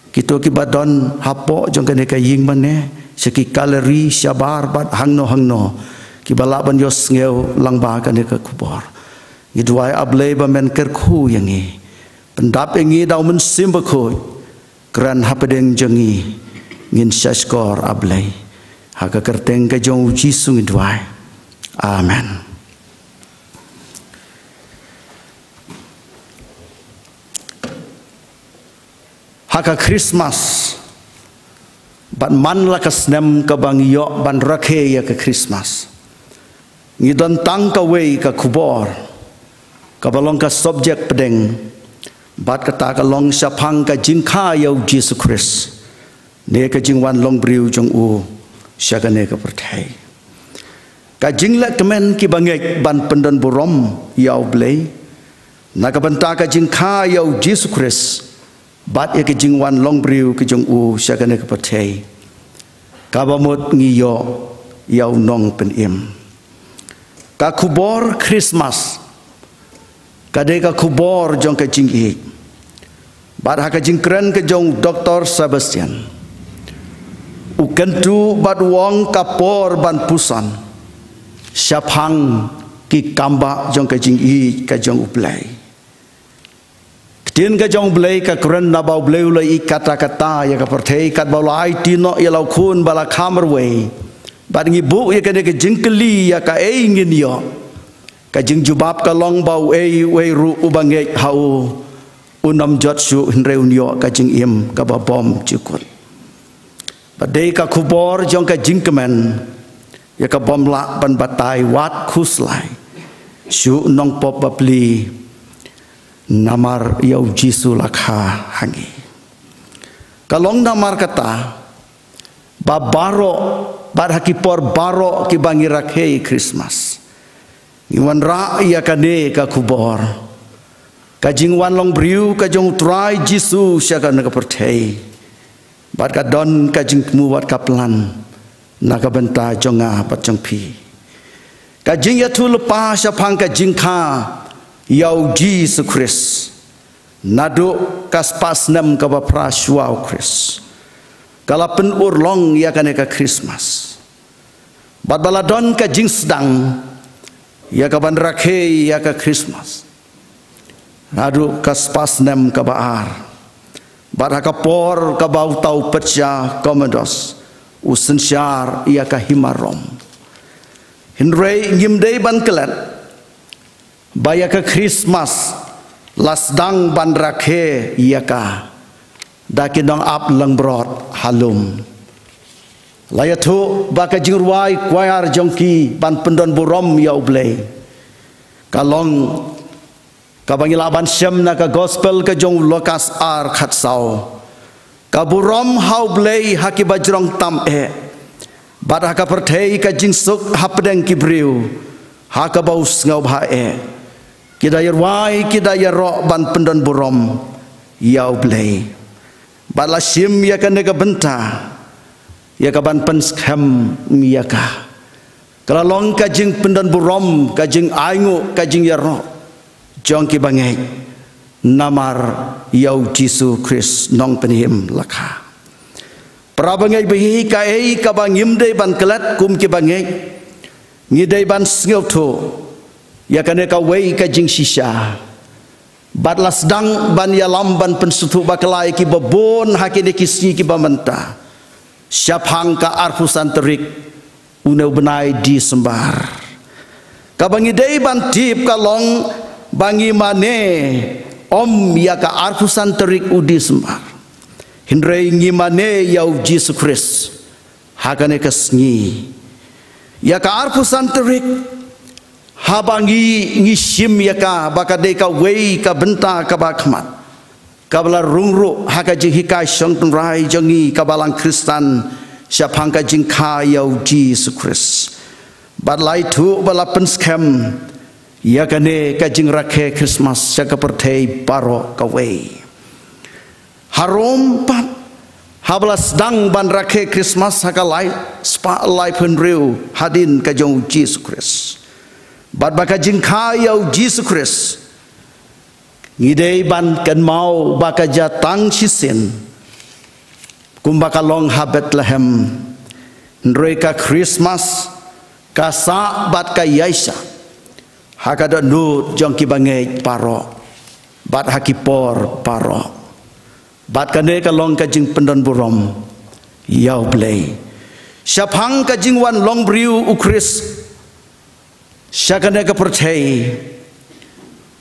kito kiba don hapoh jong kane ka ïing mane, sha ki gallery, shabar bad hangno hangno, kiba lah ban ïohsngew lyngba kane ka khubor. Ngi duwai A Blei ba men kyrkhu ïa ngi. Pyndap ïa ngi da U Mynsiem Bakhuid. Kren hapdeng jong ngi, ngin shahshkor A Blei. Ha ka kyrteng ka jong U Jisu ngi duwai. Amen. Ha ka Christmas, bad man la ka snem kaba ngi ïoh ban rakhe ïa ka Christmas, ngi don tang kawei ka khubor kaba long ka subject pdeng, bad kata ka long shaphang ka jingkha ïa U Jisu Khrist ne ka jingwan long briew jong u sha kane ka pyrthei. Ka jingleh kmen ki bangeit ban pyndon burom ïa U Blei na ka bynta ka jingkha ïa U Jisu Khrist bad ïa ka jingwan long briew ka jong u sha kane ka pyrthei. Kaba mut ngi ïoh ïa u nongpynim. Ka khubor Christmas ka dei ka khubor jong ka jingïeit. Bad ha ka jingkren ka jong Doktor Sebastian, u kyntu bad u ong ka por ban puson shaphang ki kambah jong ka jingïeit ka jong U Blei. Ktien ka jong U Blei ka kren naba U Blei u la ïeit katta katta ïa ka pyrthei, katba u la aiti noh ïa la u khun ba la kha marwei. Bad ngi buh ïa kane ka jingkylli, ïa kaei ngin ïoh? Ka jingjubab ka long ba uei uei ruh uba ngeit ha u, un ym jot shuh, hynrei un ïoh ka jingim kaba bymjukut. Ba dei ka khubor jong ka jingkmen ïa ka bym lah ban batai wat khuslai shuh nongpop bapli, namar ïa U Jisu la kha ha ngi. Ka long namar kata ba baroh, bad ha ki por baroh kiba ngi rakhe Christmas, ngi wanrah ïa kane ka khubor, ka jingwan long briew ka jong U Trai Jisu sha kane ka pyrthei. Bad ka don ka jingthmu bad ka plan na ka bynta jong nga bad jong phi. Ka jingïathuhlypa shaphang ka jingkha ïa U Jisu Khrist naduh ka spah snem kaba phra shuwa U Khrist, ka la pynurlong ïa kane ka Christmas. Bad ba la don ka jingsdang ïa ka ban rakhe ïa ka Christmas naduh ka spah snem kaba ar. Bad ha ka por kaba uta u Persia Commodus u synshar ïa ka hima Rom. Hynrei ngim dei ban klet ba ïa ka Christmas la sdang ban rakhe ïa ka da ki nongap langbrot ha lum. La ïathuh ba ka jingrwai choir jong ki ban pyndon burom ïa U Blei ka long kaba ngi lah ban shem na ka Gospel ka jong u Lukas ar khatsaw. Ka burom ha U Blei ha ki bajrong tam eh, bad ha ka pyrthei ka jingsuk hapdeng ki briew ha kaba u sngewbha eh. Ki da ïarwai, ki da ïaroh ban pyndon burom ïa U Blei. Bad la shim ïa kane ka bynta ïa ka ban pynskhem ïa ka. Ka la long ka jingpyndon burom, ka jingainguh, ka jingïaroh jong ki bangeit namar ïa U Jisu Khrist nongpynim la kha. Para bangeit ba hi, kaei kaba ngim dei ban klet kum ki bangeit? Ngi dei ban sngewthuh ïa kane kawei ka jingshisha. Bad la sdang ban ïalam ban pynsngewthuh bakla ïa kiba bun ha kine ki sngi kiba mynta shaphang ka arphew san tarik une u bnai December. Kaba ngi dei ban tip ka long ba ngi mane ym ïa ka arphew san tarik u December, hynrei ngi mane ïa U Jisu Khrist ha kane ka sngi. Ïa ka arphew san tarik, haba ngi, ngi shim ïa ka ba ka dei kawei ka bynta kaba khmat, kaba la rung ruh ha ka jinghikai shongtynrai jong ngi ka Balang Khristan shaphang ka jingkha ïa u Jisu Khrist. Bad la ïathuh bad la pynskhem ïa kane ka jingrakhe Khristmas sha ka pyrthei baroh kawei. Harum pat haba la sdang ban rakhe Khristmas ha ka lai spah laiphew hynriew hadien ka jong u Jisu Khrist, bad ba ka jingkha ïa u Jisu Khrist, ngi dei ban kynmaw ba ka jia tang shisien, kumba ka long ha Bethlehem. Hynrei ka Khristmas ka sah bad ka ïaishah ha ka dohnud jong ki bangeit baroh bad ha ki por baroh. Bad kane ka long ka jingpyndonburom ïa u Blei shaphang ka jingwan long briew u Khrist sha kane ka pyrthei.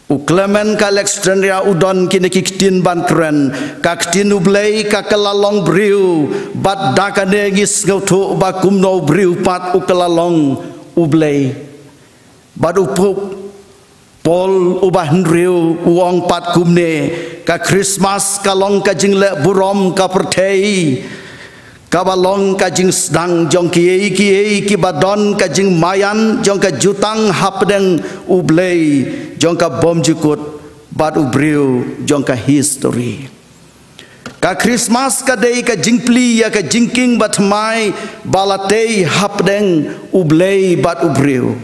U Clement ka Alexandria u don kine ki ktien ban kren: ka ktien u Blei ka kylla long briew, bad da kane ngi sngewthuh ba kumno u briew pat u kylla long u Blei. Bad u Pope Paul uba hynriew u ong pat kumne: ka Khristmas ka long ka jingleh burom ka pyrthei, kaba long ka jingsdang jong kiei kiei kiba don ka jingmaïan jong ka jutang hapdeng u Blei jong ka bymjukut bad u briew jong ka histori. Ka Khristmas ka dei ka jingplie ïa ka jingkieng bathymmai ba la tei hapdeng u Blei bad u briew.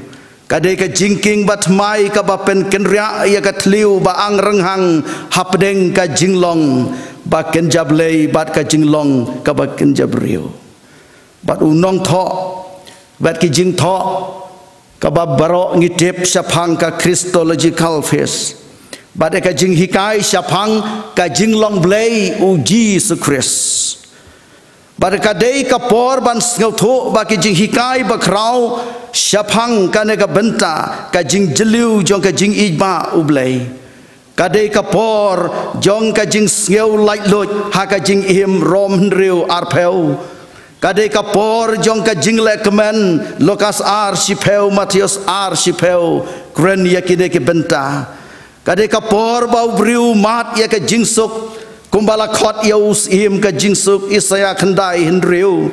Ka dei ka jingkieng bathymmai kaba pynkynriah ïa ka thliew ba ang rynghang hapdeng ka jinglong ba kynja Blei bad ka jinglong kaba kynja briew. Bad u nongthoh bad ki jingthoh kaba baroh ngi tip shaphang ka Christological Feast, bad ka jinghikai shaphang ka jinglong Blei u Jisu Khrist. Bad ka dei ka por ban sngewthuh ba ki jinghikai bakhraw shaphang kane ka bynta ka jingjylliew jong ka jingïeit ba u Blei. Ka dei ka por jong ka jingsngew laitluid ha ka Jingim Rom hynriew arphew. Ka dei ka por jong ka jinglehkmen, Lukas ar shiphew, Mathaios ar shiphew, kren ïa kine ki bynta. Ka dei ka por ba u briew mad ïa ka jingsuk, kumba la khot ïa u Syiem ka jingsuk, Isaïah khyndai hynriew.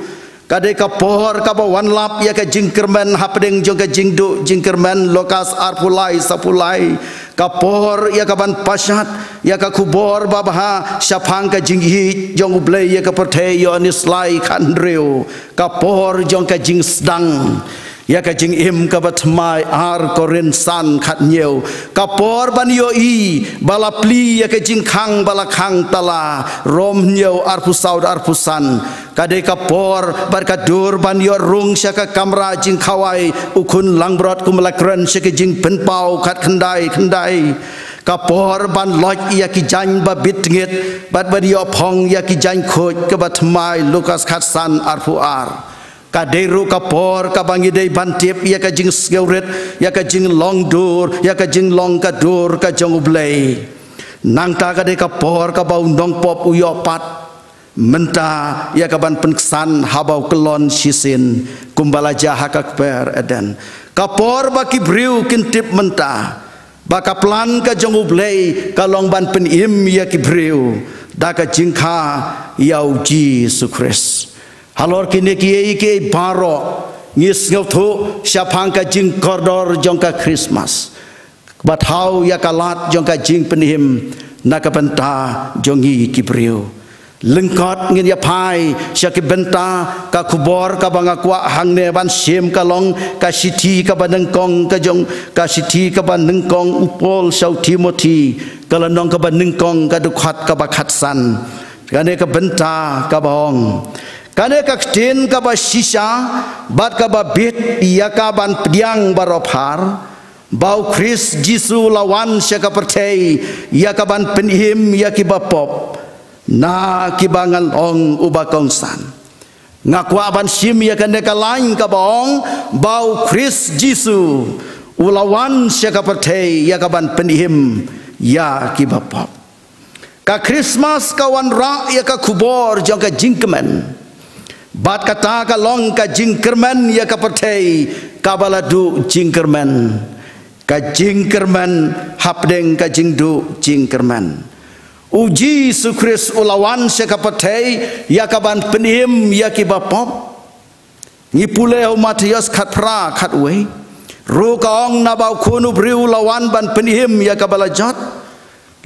Ka dei ka por kaba wan lap ïa ka jingkyrmen hapdeng jong ka jingduh jingkyrmen, Lukas arphew lai saphew lai. Ka por ïa kaban pashat ïa ka khubor babha shaphang ka jingïeit jong u Blei ïa ka pyrthei, Ïoannis lai khathynriew. Ka por jong ka jingsdang ïa ka Jingim kaba thymmai, ar Korinth san khathynñiew. Ka por ban ïohi ba la plie ïa ka jingkhang ba la khang tala, Rom hynñiew arphew saw arphew san. Ka dei ka por bad ka dur ban ïoh rung sha ka kamra jingkhawai u khun langbrot, kumba la kren sha ka Jingpynpaw khatkhyndai khyndai. Ka por ban loit ïa ki jaiñ ba bit tngit bad ban ïoh phong ïa ki jaiñ khuid kaba thymmai, Lukas khatsan arphew ar. Ka dei ruh ka por kaba ngi dei ban tip ïa ka jingsngewrit, ïa ka jinglong dur, ïa ka jinglong ka dur ka jong u Blei. Nangta ka dei ka por kaba u nongpop u ïoh pat mynta ïa kaban pynksan haba u kyllon shisien, kumba la jia ha ka kper Eden. Ka por ba ki briew kin tip mynta ba ka plan ka jong u Blei ka long ban pynim ïa ki briew da ka jingkha ïa u Jisu Khrist. Halor kine kiei kiei baroh ngi sngewthuh shaphang ka jingkordor jong ka Khristmas, ba thaw ïa ka lad jong ka jingpynim na ka bynta jong ngi ki briew. Lyngkot ngin ïa phai sha ki bynta, ka khubor kaba nga kwah hangne ban shim ka long ka shithi kaba nyngkong ka jong, ka shithi kaba nyngkong u Paul sha u Timothi, ka lynnong kaba nyngkong, ka dkhot kaba khatsan. Kane ka bynta kaba ong, kane ka ktien kaba shisha bad kaba bit ïa ka ban pdiang baroh phar, ba u Khrist Jisu la wan sha ka pyrthei ïa kaban pynim ïa kiba pop, na kiba ngan ong uba kongsan. Nga kwah ban shim ïa kane ka lain kaba ong ba u Khrist Jisu u la wan sha ka pyrthei ïa kaban pynim ïa kiba pop. Ka Khristmas ka wanrah ïa ka khubor jong ka jingkmen. Bad kata ka long ka jingkyrmen ïa ka pyrthei kaba la duh jingkyrmen. Ka jingkyrmen hapdeng ka jingduh jingkyrmen. U Jisu Khrist u la wan sha ka pyrthei ïa ka ban pynim ïa ki bapop. Ngi pule ha u Mathaios khatphra khatwei. Ruh ka ong naba u Khun u briew u la wan ban pynim ïa kaba la jot.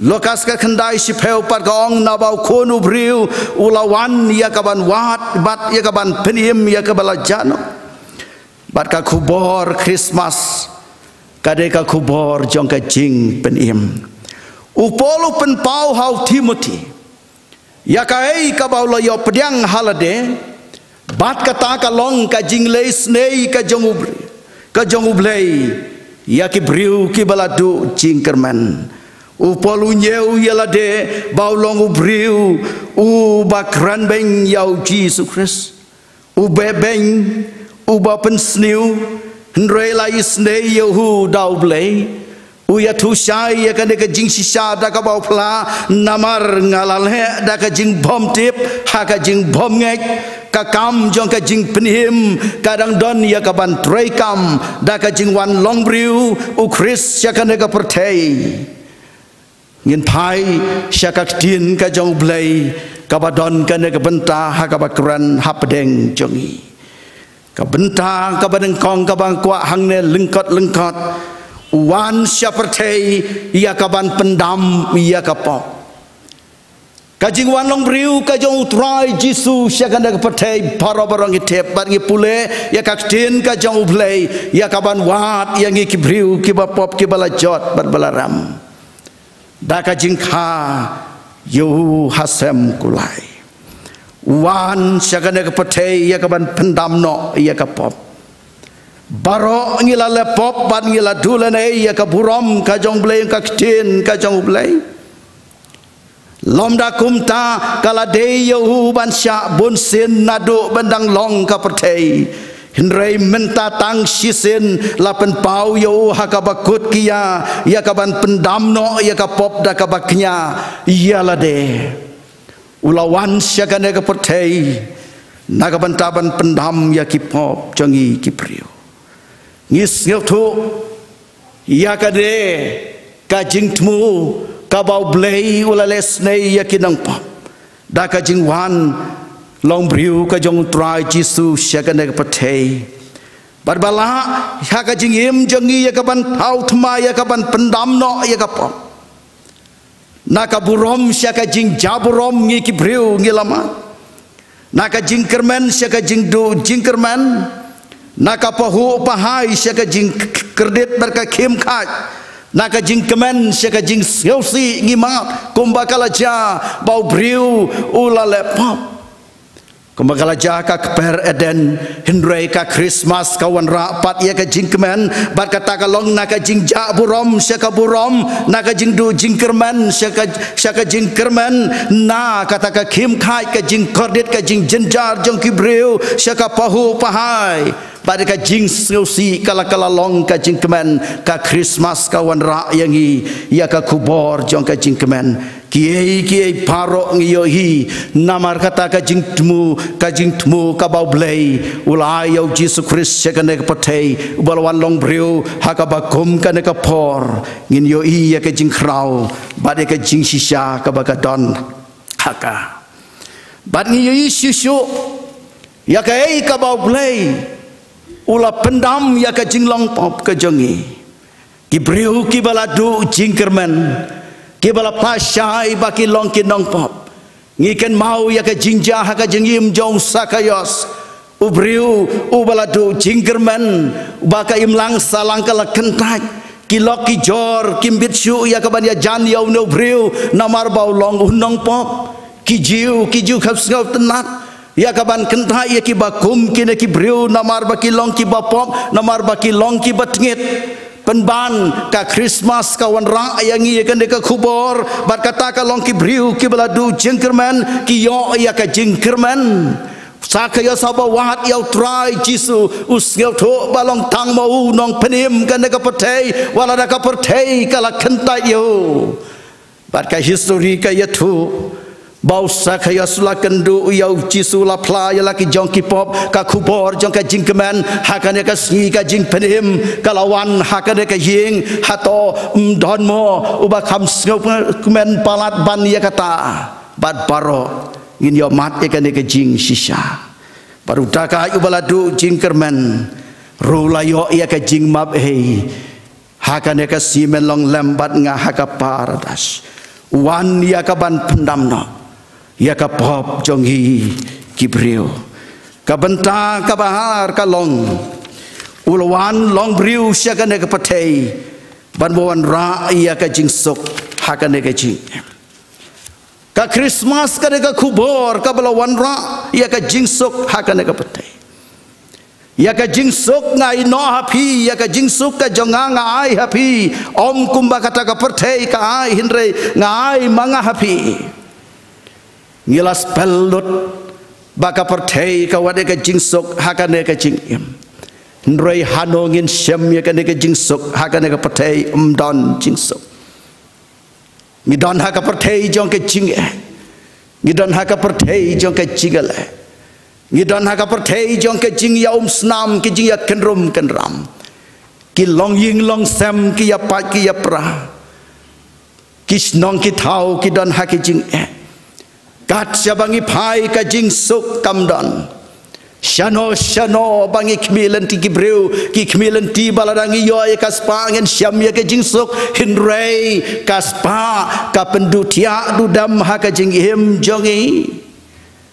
Lukas ka khyndai shiphew pat ka ong naba u Khun u briew u la wan ïa ka ban wad bad ïa ka ban pynim ïa kaba la jot noh. Bad ka khubor Khristmas ka dei ka khubor jong ka jingpynim. U Paul u pynpaw ha u Timothi ïa kaei kaba u la ïoh pdiang ha lade, bad kata ka long ka jingleh isynei ka jong u Ble-, ka jong u Blei ïa ki briew kiba la duh jingkyrmen. U Paul u ñiew ïa lade ba u long u briew uba kren beiñ ïa u Jisu Khrist. U beh beiñ, uba pynsniew, hynrei la isynei ïa u da u Blei. U ïathuh shai ïa kane ka jingshisha da kaba u phla, namar nga la leh da ka jingbymtip ha ka jingbymngeit, ka kam jong ka jingpynim ka dang don ïa ka ban treikam da ka jingwan long briew u Khrist sha kane ka pyrthei. Ngin phai sha ka ktien ka jong u Blei kaba don kane ka bynta ha kaba kren hapdeng jong ngi. Ka bynta kaba nyngkong kaba nga kwah hangne lyngkot lyngkot, u wan sha pyrthei ïa ka ban pyndam ïa ka pop. Ka jingwan long briew ka jong u Trai Jisu sha kane ka pyrthei, baroh baroh ngi tip bad ngi pule ïa ka ktien ka jong u Blei ïa ka ban wad ïa ngi ki briew kiba pop kiba la jot bad ba la rem. Da ka jingkha ïa u ha sem kulai. U wan sha kane ka pyrthei ïa ka ban pyndam noh ïa ka pop. Baroh ngi la leh pop bad ngi la duh lane ïa ka burom ka jong u Blei, ka ktien ka jong u Blei. Lymda kumta ka la dei ïa u ban shah bunsien naduh ban dang long ka pyrthei. Hynrei mynta tang shisien la pynpaw ïa u ha kaba kut ki ïa, ïa ka ban pyndam noh ïa ka pop da kaba kñia ïa lade. U la wan sha kane ka pyrthei na ka bynta ban pyndam ïa ki pop jong ngi ki briew. Ngi sngewthuh ïa kane ka jingthmu kaba u Blei u la leh isynei ïa ki nongpop da ka jingwan long briew ka jong u Trai Jisu sha kane ka pyrthei. Bad ba lah ha ka jingim jong ngi ïa ka ban thaw thma ïa ka ban pyndam noh ïa ka pop. Na ka burom sha ka jingjah burom ngi ki briew ngi la mad. Na ka jingkyrmen sha ka jingduh jingkyrmen. Na ka pahuh pahai sha ka jingkyrdiat bad ka khim khait. Na ka jingkmen sha ka jingsngewsih ngi mad kumba ka la jia ba u briew u la leh pop. Kumba ka la jia ka kper Eden, hynrei ka Khristmas ka wanrah pat ïa ka jingkmen, bad kata ka long na ka jingjah burom sha ka burom, na ka jingduh jingkyrmen sha ka, sha ka jingkyrmen, na kata ka khim khait ka jingkordit ka jingjynjar jong ki briew sha ka pahuh pahai. Bad ka jingsngewsih ka la, ka la long ka jingkmen, ka Khristmas ka wanrah ïa ngi ïa ka khubor jong ka jingkmen. Kiei kiei baroh ngi ïohi namar kata ka jingthmu, ka jingthmu kaba u Blei u la ai ïa u Jisu Khrist sha kane ka pyrthei, uba la wan long briew ha kaba kum kane ka por. Ngin ïohi ïa ka jingkhraw bad ïa ka jingshisha kaba ka don ha ka. Bad ngi ïohi shuh shuh ïa kaei kaba u Blei u la pyndam ïa ka jinglong pop ka jong ngi. Ki briew kiba la duh jingkyrmen, kiba la phla shai ba ki long ki nongpop. Ngi kynmaw ïa ka jingjia ha ka jingim jong u Sakaios, u briew uba la duh jingkyrmen, uba ka imlang sahlang ka la kyntait. Ki lok ki jor kim bit shuh ïa ka ban ïajan ïa une u briew namar ba u long u nongpop. Ki Jiw, ki Jiw kam sngewtynnat ïa ka ban kyntait ïa kiba kum kine ki briew namar ba ki long kiba pop, namar ba ki long kiba tngit. Pynban ka Khristmas ka wanrah ïa ngi ïa kane ka khubor, bad kata ka long ki briew kiba la duh jingkyrmen ki ïoh ïa ka jingkyrmen. Sakaios haba wad ïa u Trai Jisu, u sngewthuh ba long tang ma u nongpynim kane ka pyrthei, wat la da ka pyrthei ka la kyntait ïa u. Bad ka histori ka ïathuh Ba u Sakhaios u la kynduh ïa u Jisu, u la phla ïa la ki jong ki pop. Ka khubor jong ka jingkmen ha kane ka sngi ka jingpynim ka la wan ha kane ka ïing. Hato ym don mo uba kham sngewkmen palat ban ïa kata? Bad baroh ngin ïohmad ïa kane ka jingshisha. Bad uta ka uba la duh jingkyrmen ruh la ïoh ïa ka jingmap ei. Ha kane ka sngi men long lem bad nga ha ka paradais. Wan ïa ka ban pyndam noh ïa ka pop jong ngi ki briew. Ka bynta kaba ar ka long, u la wan long briew sha kane ka pyrthei ban wanrah ïa ka jingsuk ha kane ka jing. Ka Christmas ka dei ka khubor kaba la wanrah ïa ka jingsuk ha kane ka pyrthei. Ïa ka jingsuk nga ai noh ha phi, ïa ka jingsuk ka jong nga nga ai ha phi. Ym kumba kata ka pyrthei ka ai, hynrei nga ai ma nga ha phi. Ngi la spel lut ba ka pyrthei ka wad ïa ka jingsuk ha kane ka jingim. Hynrei hano ngin shem ïa kane ka jingsuk ha kane ka pyrthei? Ym don jingsuk. Ngi don ha ka pyrthei jong ka jingeh. Ngi don ha ka pyrthei jong ka jingeh. Ngi don ha ka pyrthei jong ka jingïaumsnam, ka jingïakynrum kynram. Ki longïing longsem ki ïapait ki ïapra. Ki shnong ki thaw ki don ha ka jingeh. Kat shaba ngi phai ka jingsuk kam don. Shano shano ba ngi khmih lynti ki briew, ki khmih lynti ba lada ngi ïoh ïa ka spah ngin shem ïa ka jingsuk, hynrei ka spah ka pynduh thiah duh dem ha ka jingim jong ngi.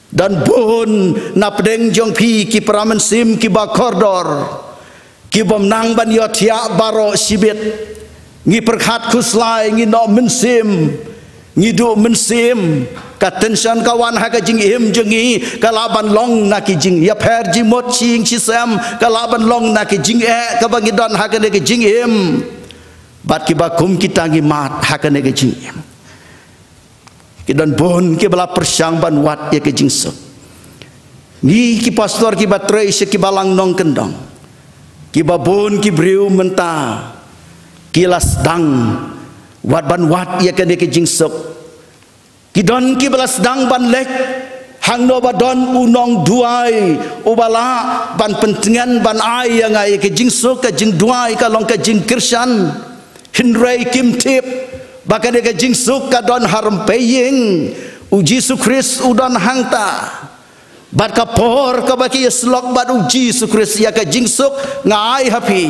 Don bun na pdeng jong phi ki para mynsiem kiba kordor. Ki bym nang ban ïohthiah baroh shibit. Ngi pyrkhat khuslai, ngi noh mynsiem, ngi duh mynsiem. Ka tension ka wan ha ka jingim jong ngi ka lah ban long na ki jingïapher jingmut shi ïing shi sem, ka lah ban long na ki jingeh kaba ngi don ha kane ka jingim. Bad kiba kum kita ngi mad ha kane ka jingim. Ki don bun kiba la pyrshang ban wad ïa ka jingsuk. Ngi ki pastor kiba trei sha kiba lang nongkyndong, kiba bun ki briew mynta ki la sdang wat ban wad ïa kane ka jingsuk. Ki don kiba la sdang ban leit hangno ba don u nongduwai uba lah ban pyntngen ban ai ïa nga ïa ka jingsuk, ka jingduwai ka long ka jingkyrshan. Hynrei kim tip ba kane ka jingsuk ka don ha rympei ïing. U Jisu Khrist u don hangta. Bad ka por kaba ki ïasyllok bad u Jisu Khrist ïa ka jingsuk nga ai ha phi.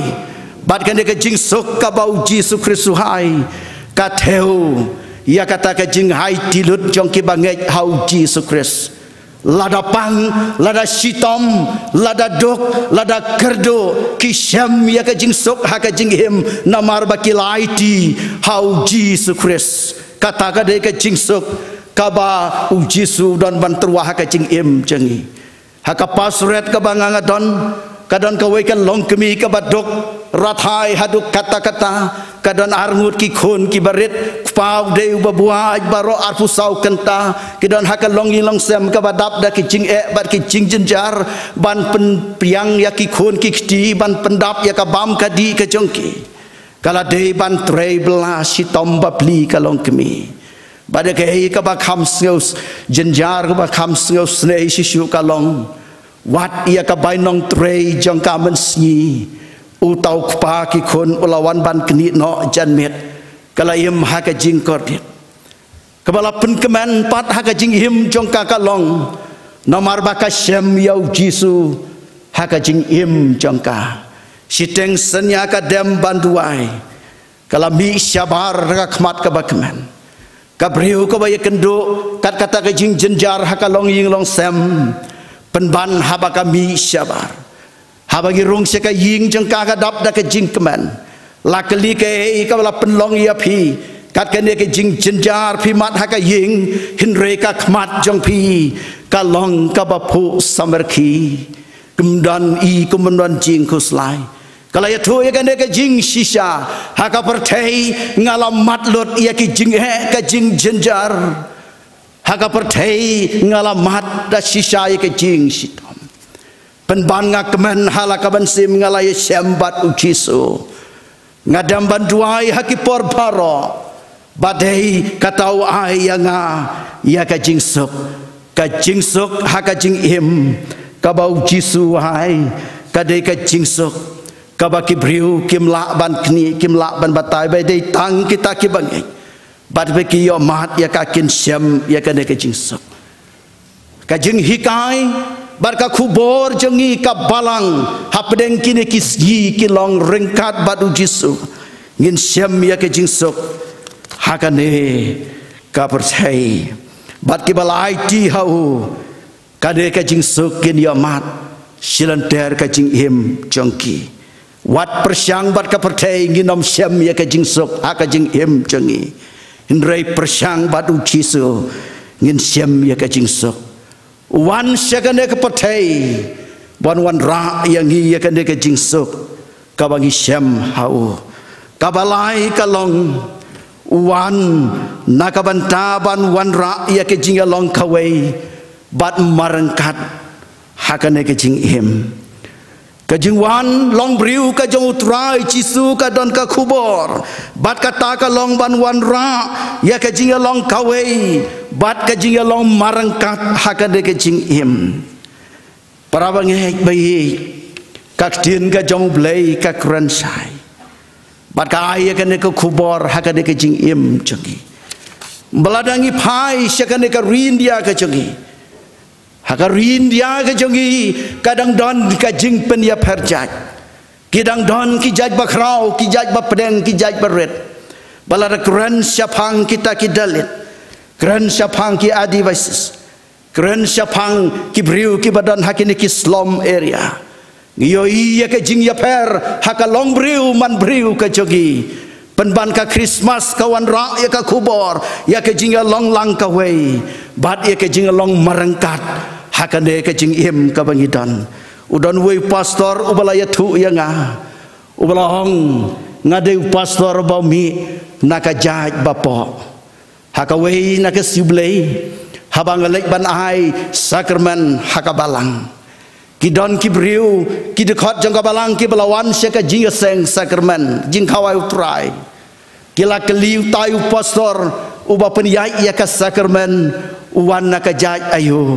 Bad kane ka jingsuk kaba u Jisu Khrist u ai ka thew ïa kata ka jinghai tilut jong kiba ngeit ha u Jisu Khrist. Lada pang, lada shitom, lada duk, lada kyrduh, ki shem ïa ka jingsuk ha ka jingim namar ba ki la aiti ha u Jisu Khrist. Kata ka dei ka jingsuk kaba u Jisu u don ban tyrwa ha ka jingim jong ngi. Ha ka pastorate kaba nga nga don, ka don kawei ka longkmie kaba duk rathai haduh katta katta. Ka don arngut ki khun kiba rit, kpa u dei uba buaid baroh arphew saw kynta. Ki don ha ka longïing longsem kaba dap da ki jingeh bad ki jingjynjar ban pynpyrshang ïa ki khun ki kti ban pyndap ïa ka bam ka dih ka jong ki. Ka la dei ban trei bylla shitom bapli ka longkmie. Bad ïa kaei kaba kham sngew jynjar, kaba kham sngewsynei shisha ka long, wat ïa ka bainong trei jong ka mynsngi. Uta u kpa ki khun u la wan ban knieh noh janmiet. Ka la im ha ka jingkordit. Kaba la pynkmen pat ha ka jingim jong ka ka long namar ba ka shem ïa u Jisu ha ka jingim jong ka. Shiteng synñia ka dem ban duwai. Ka la mih shabar ha ka khmat kaba kmen. Ka briew kaba ïakynduh kat kata ka jingjynjar ha ka longïing longsem, pynban haba ka mih shabar. Haba ngi rung sha ka ïing jong ka ka dap da ka jingkmen. La kylli kaei kaba la pynlong ïa phi. Kat kane ka jingjynjar phi mad ha ka ïing, hynrei ka khmat jong phi ka long kaba phuh samrkhie. Ym don i, ym don jingkhuslai. Ka la ïathuh ïa kane ka jingshisha, ha ka pyrthei nga la mad lut ïa ki jingeh ka jingjynjar. Ha ka pyrthei nga la mad da shisha ïa ka jingshitom. Pynban nga kmen ha la ka mynsiem, nga la ïashem bad u Jisu. Nga dem ban duwai ha ki por baroh. Ba dei kata u ai ïa nga ïa ka jingsuk. Ka jingsuk ha ka jingim kaba u Jisu u ai, ka dei ka jingsuk kaba ki briew kim lah ban knieh, kim lah ban batai, ba dei tang kita kiba ngeit. Bad ba ki ïohmad ïa ka, kin shem ïa kane ka jingsuk. Ka jinghikai bad ka khubor jong ngi ka balang hapdeng kine ki sngi ki long ryngkat bad u Jisu. Ngin shem ïa ka jingsuk ha kane ka pyrthei. Bad kiba la aiti ha u, kane ka jingsuk kin ïohmad shilynter ka jingim jong ki. Wat pyrshang bad ka pyrthei, ngin ym shem ïa ka jingsuk ha ka jingim jong ngi. Hynrei pyrshang bad u Jisu, ngin shem ïa ka jingsuk. U wan sha kane ka pyrthei ban wanrah ïa ngi ïa kane ka jingsuk kaba ngi shem ha u. Kaba lai ka long, u wan na ka bynta ban wanrah ïa ka jingïalong kawei bad marryngkat ha kane ka jingim. Ka jingwan longbriew ka jong u Trai Jisu ka don ka khubor bad kata ka long ban wanrah ïa ka jingïalong kawei bad ka jingïalong marryngkat ha kane ka jingim. Para bangeit ba ïeit, ka ktien ka jong u Blei ka kren shai bad ka ai ïa kane ka khubor ha kane ka jingim jong ngi. Ba lada ngi phai sha kane ka ri India ka jong ngi, ha ka ri India ka jong ngi ka dang don ka jingpynïapher jait. Ki dang don ki jait bakhraw, ki jait bapdeng, ki jait barit. Ba lada kren shaphang kita ki Dalit, kren shaphang ki Adivasis, kren shaphang ki briew kiba don ha kine ki slum area. Ngi ïohi ïa ka jingïapher ha ka longbriew manbriew ka jong ngi. Pynban ka Christmas ka wanrah ïa ka khubor ïa ka jingïalong lang kawei bad ïa ka jingïalong marryngkat ha kane ka jingim kaba ngi don. U don uwei u pastor uba la ïathuh ïa nga, uba la ong, nga dei u pastor ba mih na ka jait bapoh. Ha kawei na ka sngi Blei, haba nga leit ban ai sakramen ha ka balang, ki don ki briew, ki dkhot jong ka balang kiba la wan sha ka jingïaseng sakramen jingkhawai u Trai. Ki la kylli utai u pastor uba pynïaid ïa ka sakramen, u wan na ka jait aïu.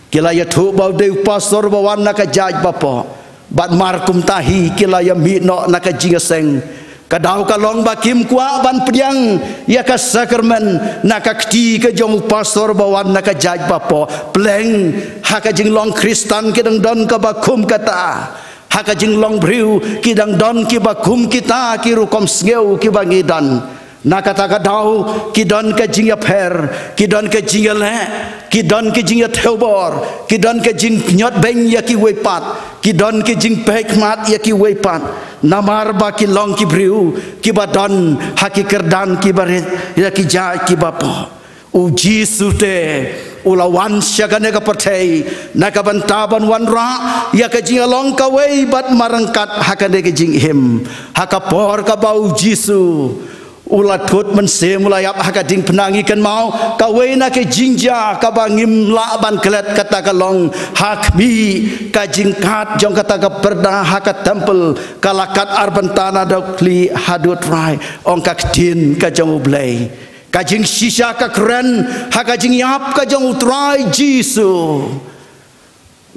Ki la ïathuh ba u dei u pastor ba wan na ka jait bapoh. Bad mar kumta hi ki la ïamih noh na ka jingïaseng. Ka daw ka long ba kim kwah ban pdiang ïa ka sakramen na ka kti ka jong u pastor ba wan na ka jait bapoh, pleng ha ka jinglong Khristan ki dang don kaba kum kata. Ha ka jinglong briew ki dang don kiba kum kita ki rukom sngew kiba ngi don. Na kata ka daw ki don ka jingïapher, ki don ka jingïaleh, ki don ka jingïathewbor, ki don ka jingpynïoh beiñ ïa kiwei pat, ki don ka jingpeit khmat ïa kiwei pat. Namar ba ki long ki briew kiba don ha ki kyrdan kiba rit ïa ki jait kiba poh. U Jisu te u la wan sha kane ka pyrthei na ka bynta ban wanrah ïa ka jingïalong kawei bad marryngkat ha kane ka jingim. Ha ka por kaba u Jisu u la thut mynsiem, u la ïap ha ka diengphna, ngi kynmaw kawei na ka jingjia kaba ngim lah ban klet, kata ka long ha khmih ka jingkat jong kata ka pyrda ha ka templ, ka la kat ar bynta naduh khlieh haduh trai, ong ka ktien ka jong U Blei. Ka jingshisha ka kren ha ka jingïap ka jong U Trai Jisu.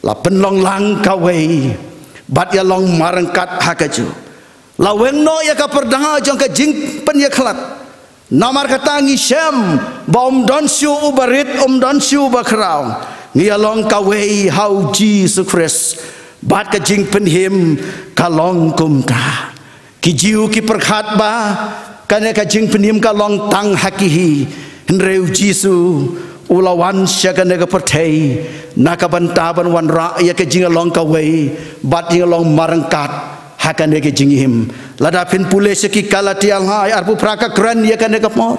La pynlong lang kawei bad ïalong marryngkat ha kajuh. La weng noh ïa ka pyrda jong ka jingpynïakhlad. Namar kata ngi shem ba ym don shuh uba rit, ym don shuh uba khraw. Ngi ïalong kawei ha U Jisu Khrist. Bad ka jingpynim ka long kumta. Ki Jiw ki pyrkhat ba kane ka jingpynim ka long tang ha ki hi. Hynrei U Jisu u la wan sha kane ka pyrthei na ka bynta ban wanrah ïa ka jingïalong kawei bad jingïalong marryngkat ha kane ka jingim. Lada phin pule sha ki Galatia lai arphew phra ka kren ïa kane ka por.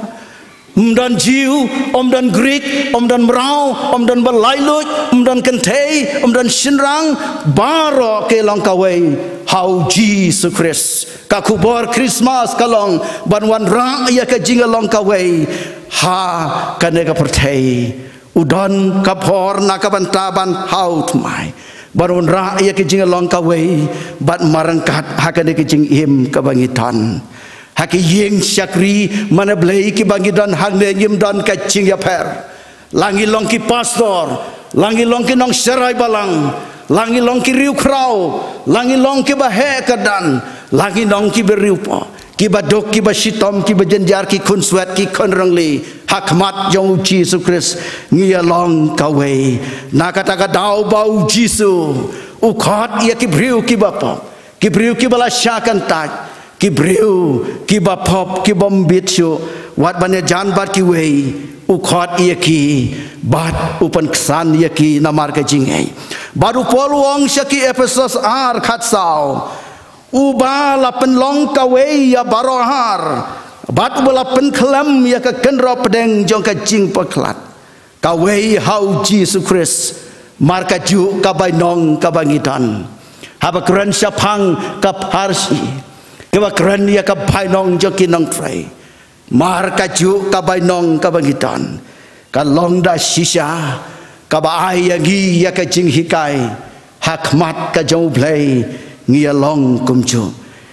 Ym don Jiw, ym don Grik, ym don mraw, ym don ba laitluid, ym don kynthei, ym don shynrang, baroh ki long kawei ha U Jisu Khrist. Ka khubor Christmas ka long ban wanrah ïa ka jingïalong kawei ha kane ka pyrthei. U don ka por na ka bynta ban hap thymmai ban wanrah ïa ka jingïalong kawei bad marryngkat ha kane ka jingim kaba ngi don. Ha ki ïing shakri mane Blei kiba ngi don hangne ngim don ka jingïapher. La ngi long ki pastor, la ngi long ki nongsharai balang, la ngi long ki riewkhraw, la ngi long kiba heh kyrdan, la ngi long kiba riewpoh, kiba duk, kiba shitom, kiba jynjar, ki khun swet, ki khun rangli, ha khmat jong u Jisu Khrist ngi ïa long kawei. Na kata ka daw ba u Jisu u khot ïa ki briew kiba pop, ki briew kiba la shah kyntait, ki briew kiba pop, ki bym bit shuh, wat ban ïajan bad kiwei, u khot ïa ki bad u pynksan ïa ki namar ka jingngeit. Bad u Paul u ong sha ki Ephesos ar khatsaw, uba la pynlong kawei ïa baroh ar, bad uba la pynkhlem ïa ka kynroh pdeng jong ka jingpaklat, kawei ha u Jisu Khrist, markajuh ka bainong kaba ngi don. Haba kren shaphang ka pharshi, kaba kren ïa ka bainong jong ki nongtrei, markajuh ka bainong kaba ngi don, ka long da shisha kaba ai ïa ngi ïa ka jinghikai ha khmat ka jong u Blei, ngi ïa long kumjuh.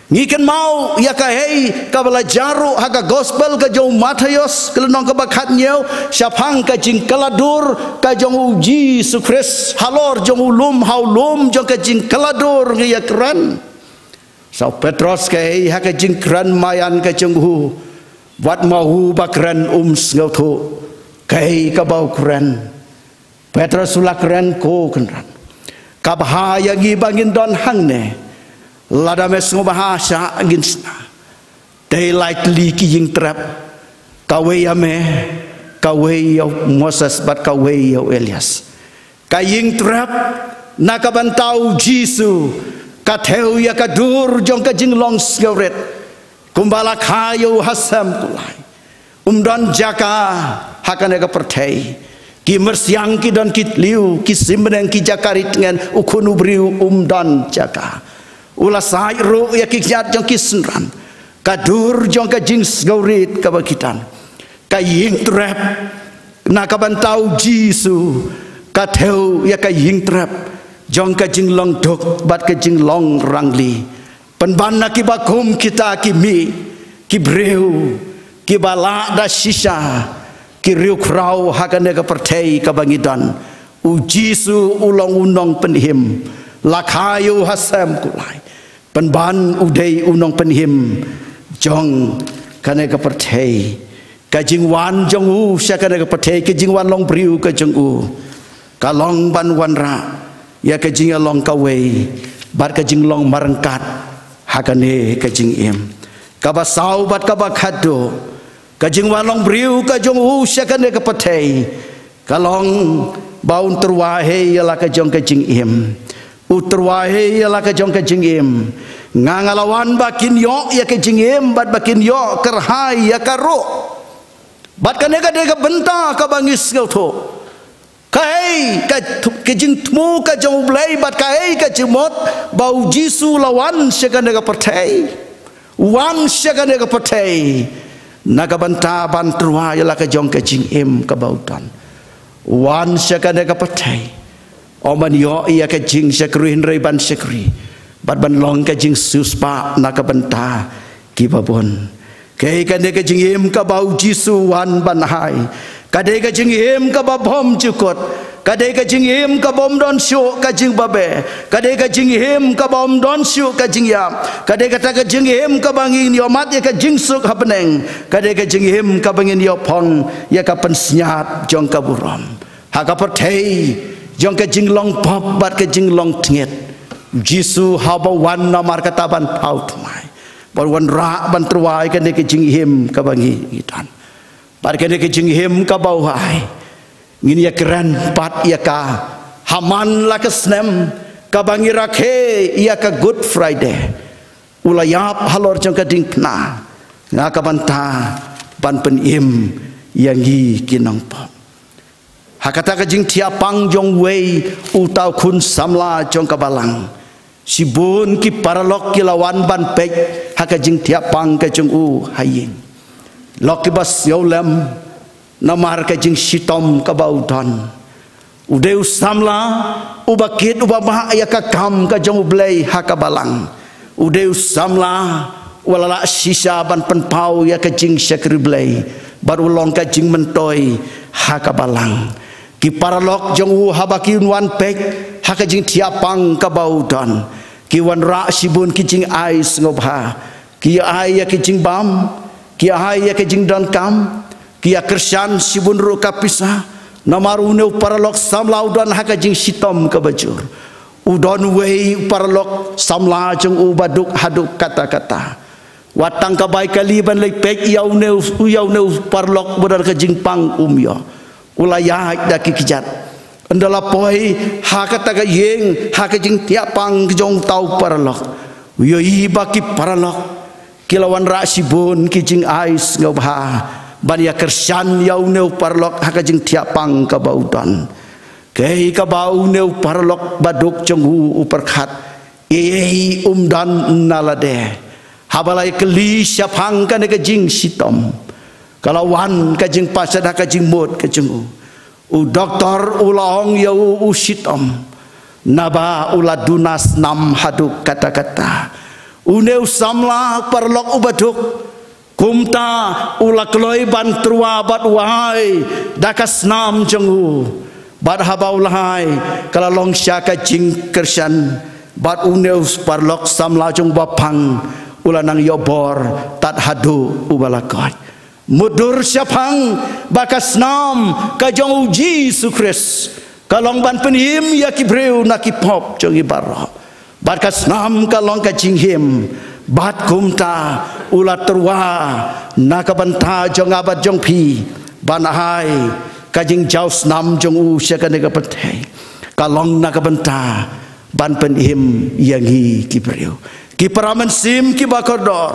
Ngi kynmaw ïa kaei kaba la jaroh ha ka gospel ka jong u Mathaios, ka lynnong kaba khathynñiew, shaphang ka jingkylla dur ka jong u Jisu Khrist. Halor jong u lum, ha u lum jong ka jingkylla dur ngi ïa kren. Sa u Petros kaei ha ka jingkren maïan ka jong u, wat ma u ba kren um sngewthuh kaei kaba u kren. Petros u la kren ko kynran. Kaba ha ïa ngi ba ngin don hangne, lada me sngewbha shah ngin shna. Dei lai tylli ki ïingtrep, kawei ïa me, kawei ïa u Moses bad kawei ïa u Elias. Ka ïingtrep na ka bynta u Jisu ka thew ïa ka dur jong ka jinglong sngewrit. Kumba la kha ïa u ha sem kulai, um don jaka ha kane ka pyrthei. Ki myrsiang ki don ki thliew, ki sim bneng ki jaka ri tngen, u khun u briew um don jaka. U la said ruh ïa ki kjat jong ki synran. Ka dur jong ka jingsngewrit kaba ki don. Ka ïingtrep na ka bynta u Jisu ka thew ïa ka ïingtrep jong ka jinglong duk bad ka jinglong rangli. Pynban na kiba kum kita ki mih, ki briew kiba lah da shisha, ki riewkhraw ha kane ka pyrthei kaba ngi don. U Jisu u long u nongpynim, la kha ïa u ha sem kulai. Pynban u dei u nongpynim jong kane ka pyrthei. Ka jingwan jong u sha kane ka pyrthei, ka jingwan long briew ka jong u, ka long ban wanrah ïa ka jingïalong kawei bad ka jinglong marryngkat ha kane ka jingim. Kaba saw bad kaba khatduh, ka jingwan long briew ka jong u sha kane ka pyrthei, ka long ba un tyrwa hi ïa la ka jong ka jingim. U tyrwa hi ïa la ka jong ka jingim. Nga nga la wan ba kin ïoh ïa ka jingim bad ba kin ïoh kyrhai ïa ka ruh. Bad kane ka dei ka bynta kaba ngi sngewthuh. Kaei ka, ka jingthmu ka jong u Blei bad kaei ka jingmut ba u Jisu la wan sha kane ka pyrthei. Wan sha kane ka pyrthei na ka bynta ban tyrwa ïa la ka jong ka jingim kaba u don. Wan sha kane ka pyrthei, ym ban ïoh ïa ka jingshakri hynrei ban shakri bad ban long ka jingsiewspah na ka bynta kiba bun. Kaei kane ka jingim kaba u Jisu wan ban ai? Ka dei ka jingim kaba bymjukut. Ka dei ka jingim kaba ym don shuh ka jingbabe. Ka dei ka jingim kaba ym don shuh ka jingïap. Ka dei kata ka jingim kaba ngin ïoh mad ïa ka jingsuk ha bneng. Ka dei ka jingim kaba ngin ïoh phong ïa ka pynsngiat jong ka burom. Ha ka pyrthei jong ka jinglong pop bad ka jinglong tngit, u Jisu haba wan namar kata ban thaw thymmai, ban wanrah, ban tyrwa ïa kane ka jingim kaba ngi, ngi don. Bad kane ka jingim kaba u ai, ngin ïa kren pat ïa ka ha man la ka snem kaba ngi rakhe ïa ka Good Friday. U la ïap halor jong ka diengphna na ka bynta ban pynim ïa ngi ki nongpop. Ha kata ka jingthiah pang jong uwei uta u khun samla jong ka balang, shibun ki paralok ki la wan ban peit ha ka jingthiah pang ka jong u ha ïing. Lok kiba sngewlem namar ka jingshitom kaba u don. U dei u samla uba kit uba mah ïa ka kam ka jong u Blei ha ka balang. U dei u samla u la lah shisha ban pynpaw ïa ka jingshakri Blei bad u long ka jingmyntoi ha ka balang. Ki paralok jong u haba kin wan peit ha ka jingthiah pang kaba u don, ki wanrah shibun ki jingai sngewbha. Ki ai ïa ki jingbam, ki ai ïa ki jingdonkam, ki ïa kyrshan shibun ruh ka pisa. Namar une u paralok samla u don ha ka jingshitom kaba jur. U don uwei u paralok samla jong u ba duk haduh katta katta. Wat tang ka bai kali ban leit peit ïa une u, ïa une u paralok ba don ka jingpang um ïoh. U la ïaid da ki kjat. Ynda la poi ha kata ka ïing, ha ka jingthiah pang jong uta u paralok, u ïohi ba ki paralok ki la wanrah shibun ki jingai sngewbha ban ïa kyrshan ïa une u paralok ha ka jingthiah pang kaba u don. Kaei kaba une u paralok ba duk jong u u pyrkhat, ei um don na lade. Haba la ïa kylli shaphang kane ka jingshitom, ka la wan ka jingpasada ka jingmut ka jong u. U doktor u la ong ïa u, u shitom, naba u la duna snam haduh katta katta. Une u samla paralok u ba duk, kumta u la kloi ban tyrwa bad u ai da ka snam jong u. Bad haba u la ai, ka la long sha ka jingkyrshan. Bad une u paralok samla jong u ba pang u la nang ïoh bor tad haduh u ba la koit. Mutdur shaphang ba ka snam ka jong u Jisu Khrist ka long ban pynim ïa ki briew na ki pop jong ngi baroh. Bad ka snam ka long ka jinghim. Bad kumta u la tyrwa na ka bynta jong nga bad jong phi ban ai ka jingjaw snam jong u sha kane ka pyrthei. Ka long na ka bynta ban pynim ïa ngi ki briew. Ki para mynsiem kiba kordor,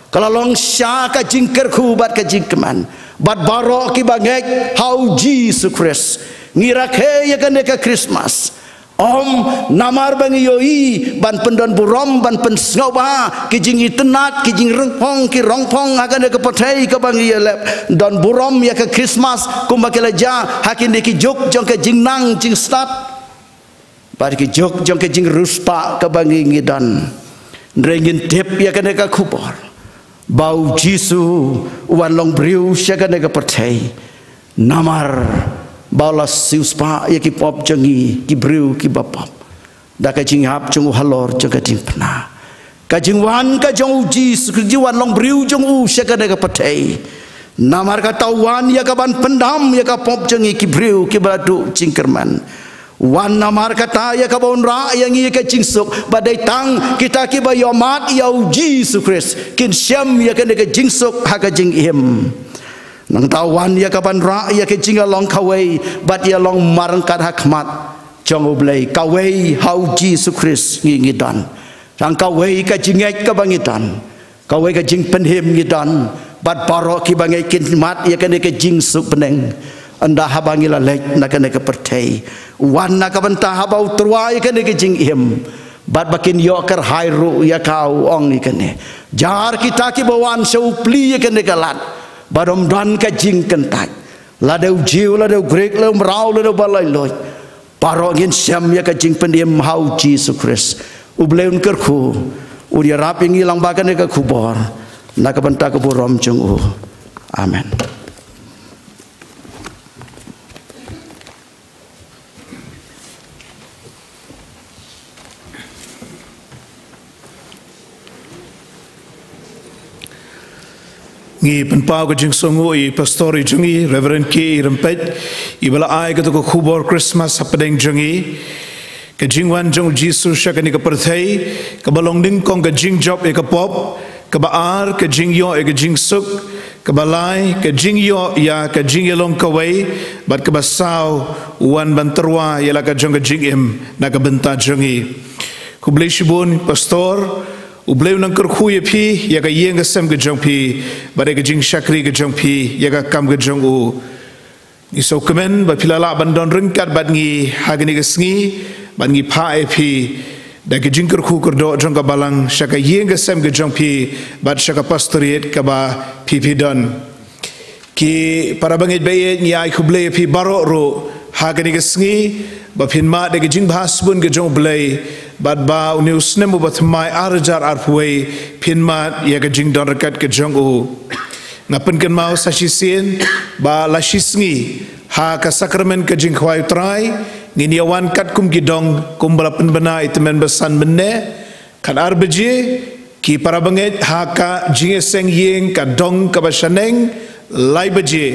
ka la long sha ka jingkyrkhu bad ka jingkmen bad baroh kiba ngeit ha u Jisu Khrist. Ngi rakhe ïa kane ka Christmas. Ym namar ba ngi ïohi ban pyndon burom, ban pynsngewbha ki jingitynnad, ki jingrongphong, ki rongphong ha kane ka pyrthei kaba ngi ïaleh. Don burom ïa ka Christmas kumba ki la jia ha kine ki juk jong ka jingnang jingstad bad ki juk jong ka jingriewspah kaba ngi ngi don. Hynrei ngin tip ïa kane ka khubor ba u Jisu u wan long briew sha kane ka pyrthei. Namar ba u la siewspah ïa ki pop jong ngi, ki briew kiba pop, da ka jingïap jong u halor jong ka diengphna. Ka jingwan ka jong u Jisu, ka jingwan long briew jong u sha kane ka pyrthei. Namar kata u wan ïa ka ban pyndam ïa ka pop jong ngi ki briew kiba la duh jingkyrmen. Wan namar kata ïa kaba un rah ïa ngi ïa ka jingsuk, ba dei tang kita kiba ïohmad ïa u Jisu Khrist kin shem ïa kane ka jingsuk ha ka jingim. Nangta wan ïa ka ban rah ïa ka jingïalong kawei bad ïalong marryngkat ha khmat jong u Blei, kawei ha u Jisu Khrist ngi ngi don. Tang kawei ka jingngeit kaba ngi don, kawei ka jingpynim ngi don, bad baroh kiba ngeit kin mad ïa kane ka jingsuk bneng ynda haba ngi la leit na kane ka pyrthei. Wan na ka bynta haba u tyrwa ïa kane ka jingim bad ba kin ïoh kyrhai ruh ïa ka, u ong ïa kane. Jar kita kiba wan sha u plie ïa kane ka lad bad ym don ka jingkyntait. Lada u Jiw, lada u Grik, lada u mraw, lada u ba laitluid, baroh ngin shem ïa ka jingpynim ha u Jisu Khrist. U Blei un kyrkhu, un ïarap ïa ngi lang bad kane ka khubor na ka bynta ka burom jong u. Amen. Ngi pynpaw ka jingsngewnguh ïa i pastor i jong ngi, Reverend K. Rympeit, iba la ai kata ka khubor Christmas hapdeng jong ngi. Ka jingwan jong u Jisu sha kane ka pyrthei, kaba long nyngkong ka jingjop ïa ka pop, kaba ar ka jingïoh ïa ka jingsuk, kaba lai ka jingïoh ïa ka jingïalong kawei, bad kaba saw u wan ban tyrwa ïa la ka jong ka jingim na ka bynta jong ngi. Khublei shibun pastor, U Blei un nang kyrkhu ïa phi, ïa ka ïing ka sem ka jong phi, bad ïa ka jingshakri ka jong phi, ïa ka kam ka jong u. Ngi sngewkmen ba phi la lah ban don ryngkat bad ngi ha kane ka sngi, bad ngi phah ïa phi da ka jingkyrkhu kyrdoh jong ka balang sha ka ïing ka sem ka jong phi, bad sha ka pastorate kaba phi phi don. Ki para bangeit baieit, ngi ai khublei ïa phi baroh ruh Ha kane ka sngi ba phin mad ïa ka jingbha shibun ka jong U Blei, bad ba une u snem uba thymmai ar hajar arphew wei phin mad ïa ka jingdon ryngkat ka jong u. Nga pynkynmaw sa shisien ba la shi sngi ha ka sakramen ka jingkhawai U Trai, ngin ïa wan katkum ki dong kumba la pynbna ïa i tymmen basan mynne. Khatar baje ki para bangeit ha ka jingïaseng ïing ka dong kaba shaneng, lai baje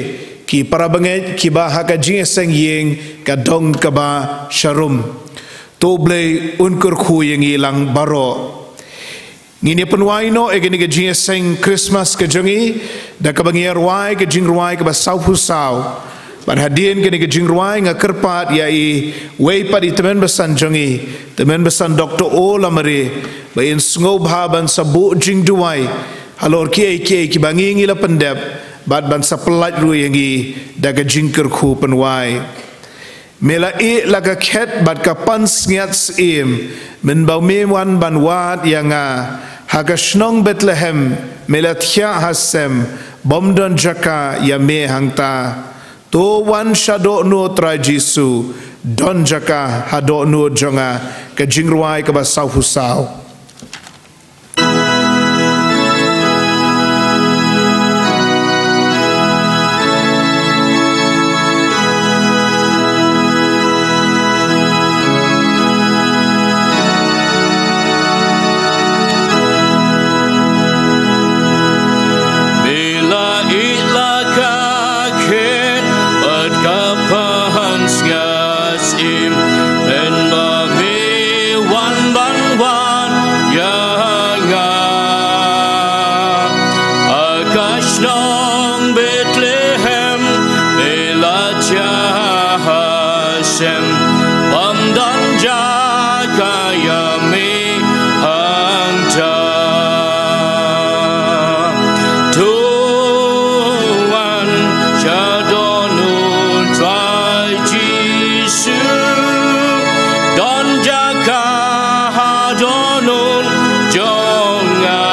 ki para bangeit kiba ha ka jingïaseng ïing ka dong kaba sharum. To U Blei un kyrkhu ïa ngi lang baroh. Ngin ïa pynwai noh ïa kane ka jingïaseng Christmas ka jong ngi da kaba ngi ïa rwai ka jingrwai kaba sawphew saw. Bad hadien kane ka jingrwai nga kyrpad ïa i wei pat i tymmen basan jong ngi, tymmen basan Doktor O Lamare, ba in sngewbha ban sa buh jingduwai halor kiei kiei kiba ngi ngi la pyndep, bad ban sa pyllait ruh ïa ngi da ka jingkyrkhu pynwai. Me la ïeh la ka khet bad ka pansngiat syiem, mynba me wan ban wad ïa nga ha ka shnong Bethlehem, me la thiah ha sem, bym don jaka ïa me hangta. To wan sha dohnud Trai Jisu, don jaka ha dohnud jong nga, ka jingrwai kaba sawphew saw. Me la ïeh la ka khet bad ka pansngiat syiem, mynba me wan ban wad ïa nga ha ka shnong Bethlehem, me la thiah ha sem, bym don jaka ïa me hangta. To wan sha dohnud Trai Jisu, don jaka ha dohnud jong nga.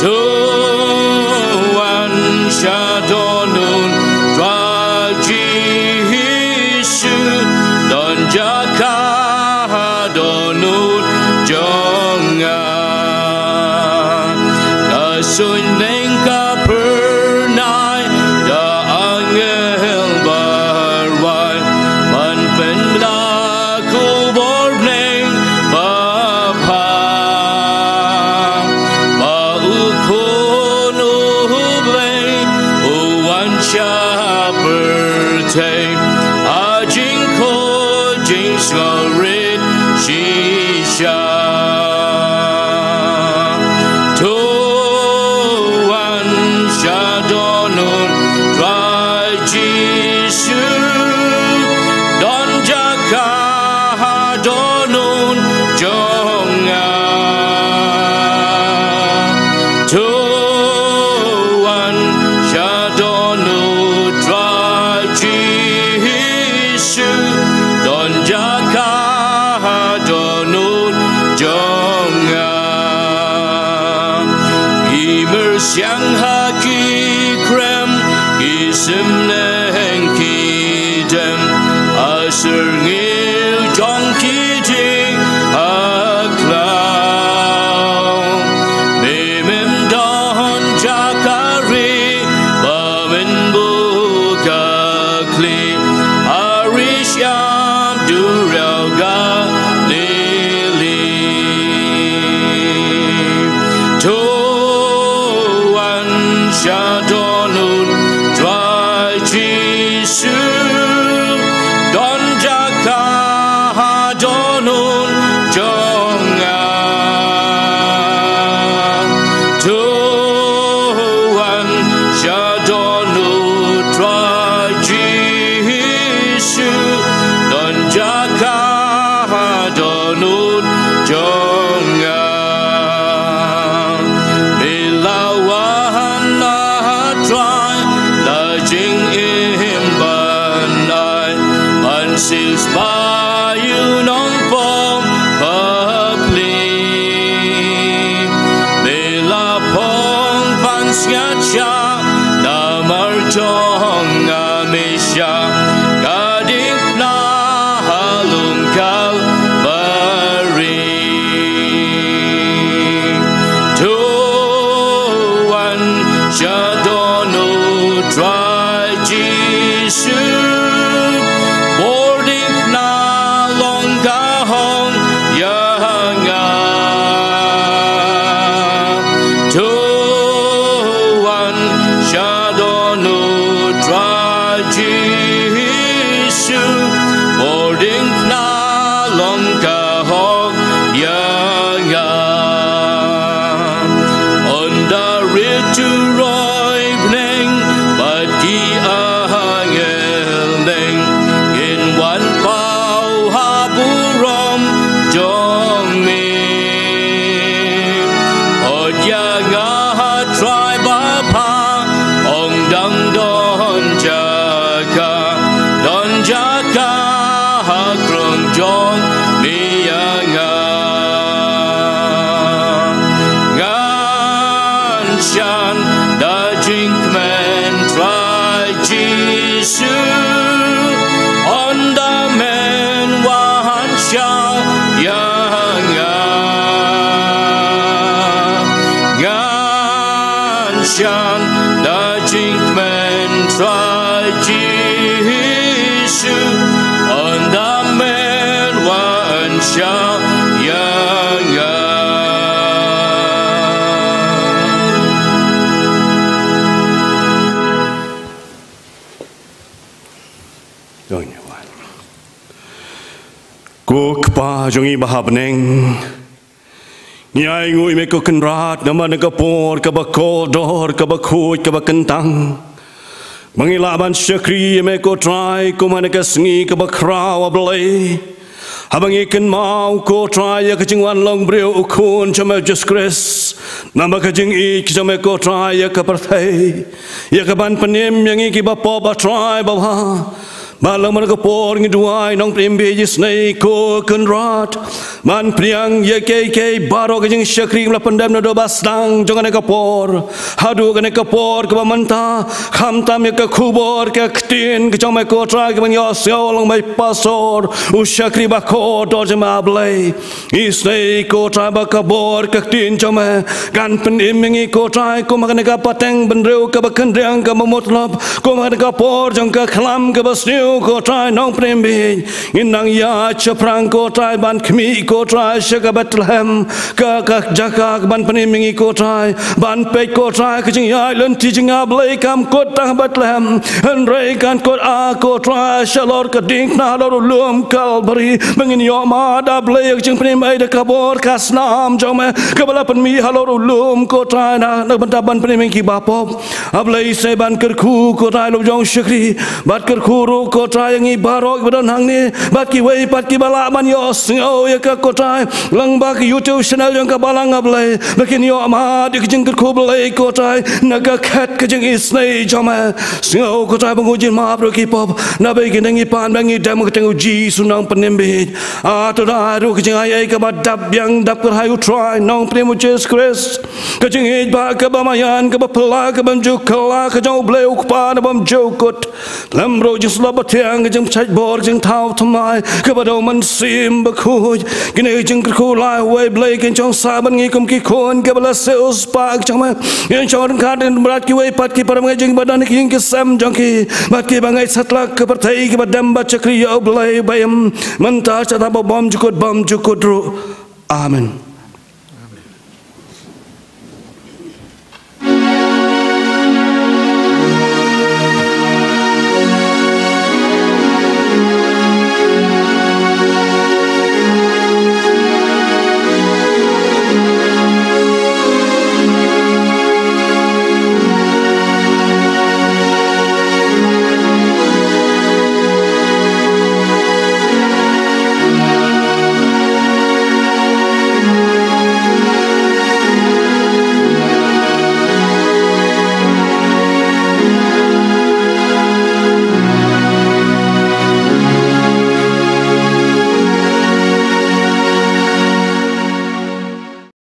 To wan sha dohnud Trai Jisu, don jaka ha dohnud jong nga. Ka suiñ neng ka phyrnai da angel ba rwai ban pynbna khubor bneng ba bha, ba U Khun U Blei u wan sha pyrthei ha jingkhuid jingsngewrit shisha. To wan sha dohnud Trai Jisu, don jaka ha dohnud jong nga. To wan sha dohnud Trai Jisu, don jaka ha dohnud jong nga. Ki myrsiang ha ki krem, ki symneng ki dem, ha syrngiew jong ki dieng ha khlaw. Me mem don jaka ri ba men buh ka khlieh ha ri shyiap duriaw Galili. To wan sha dohnud Trai Jisu, don jaka ha dohnud jong nga. To wan sha dohnud Trai Jisu, don jaka ha dohnud jong nga. Me la wan ha Trai la jingim ban ai, ban sil spah ïa u nongpop bapli. Me la phong pansngiat shah namar jong nga, me ka ha krong jong me ïa nga. Ngan shan da jingkmen Trai Jisu, ynda men wan shaw ïa nga. Ngan shan da jingkmen Trai Jisu, ynda men wan shaw ïa nga. Ko Kpa jong ngi ba ha bneng, ngi ainguh ïa me ko Kynrad namar kane ka por kaba kordor, kaba khuid, kaba kyntang, ba ngi lah ban shakri ïa me ko Trai kum ha kane ka sngi kaba khraw, A Blei. Haba ngi kynmaw ko Trai ïa ka jingwan long briew u Khun jong me Jisu Khrist, namar ka jingïeit jong me ko Trai ïa ka pyrthei, ïa kaban pynim ïa ngi kiba pop, A Trai Baba. Bad lem bad kane ka por ngi duwai nongpynim bieit isynei ko Kynrad ban pdiang ïa kiei kiei baroh ka jingshakri kaba la pyndem naduh ba sdang jong kane ka por haduh kane ka por kaba mynta, khamtam ïa ka khubor ka ktien ka jong me ko Trai kaban ïohsngew lang bai pastor, u shakri ba kordor jong me, A Blei. Isynei ko Trai ba ka bor ka ktien jong me kan pynim ïa ngi ko Trai kum ha kane ka pateng bynriew kaba khyndiat kaba mutlop, kum ha kane ka por jong ka khlam kaba sniew ko Trai nongpynim bieit. Ngin nang ïaid shaphrang ko Trai ban khmih ko Trai sha ka Bethlehem, ka, ka jaka kaban pynim ïa ngi ko Trai, ban peit ko Trai ka jingïaid lynti jong nga, A Blei, kam kut tang ha Bethlehem, hynrei kan kut, A ko Trai, shalor ka diengphna, halor u lum Kalbari, ba ngin ïohmad, A Blei, ïa ka jingpynim ei da ka bor ka snam jong me kaba la pynmih halor u lum ko Trai na, na ka bynta ban pynim ïa ngi kiba pop. A Blei, isynei ban kyrkhu ko Trai la jong shakri, bad kyrkhu ruh ko Trai ïa ngi baroh kiba don hangne, bad kiwei pat kiba lah ban ïohsngew ïa ka ko Trai lyngba ka YouTube channel jong ka Balang, A Blei, ba kin ïohmad ïa ka jingkyrkhu, Blei ko Trai, na ka khet ka jingisynei jong me. Sngew ko Trai ba ngi ju map ruh ki pop, naba ïa kine ngi pan ba ngi dem ha ka kyrteng u Jisu nongpynim bieit. A to da ruh ka jingai ei kaba dap biang dap kyrhai, U Trai nongpynim, U Jisu Khrist. Ka jingïeit ba kaba maïan, kaba phylla, ka bym ju kylla, ka jong U Blei U Kpa na bym ju kut. Lem ruh jingshlur ba thiang, ka jingpynshait bor, jingthaw thymmai kaba da U Mynsiem Bakhuid. Kine ki jingkyrkhu lai wei, Blei, kin shong sah bad ngi kum ki khun kiba la siewspah ka jong me. Kin shong ryngkat ryngkat bad kiwei pat ki para bangeit jong ngi ba don ha ki ïing ki sem jong ki, bad kiba ngeit satlak ka pyrthei, kiba dem bad shakri ïa U Blei ba im mynta, shata ba bym ju kut, bym ju kut ruh. Amen.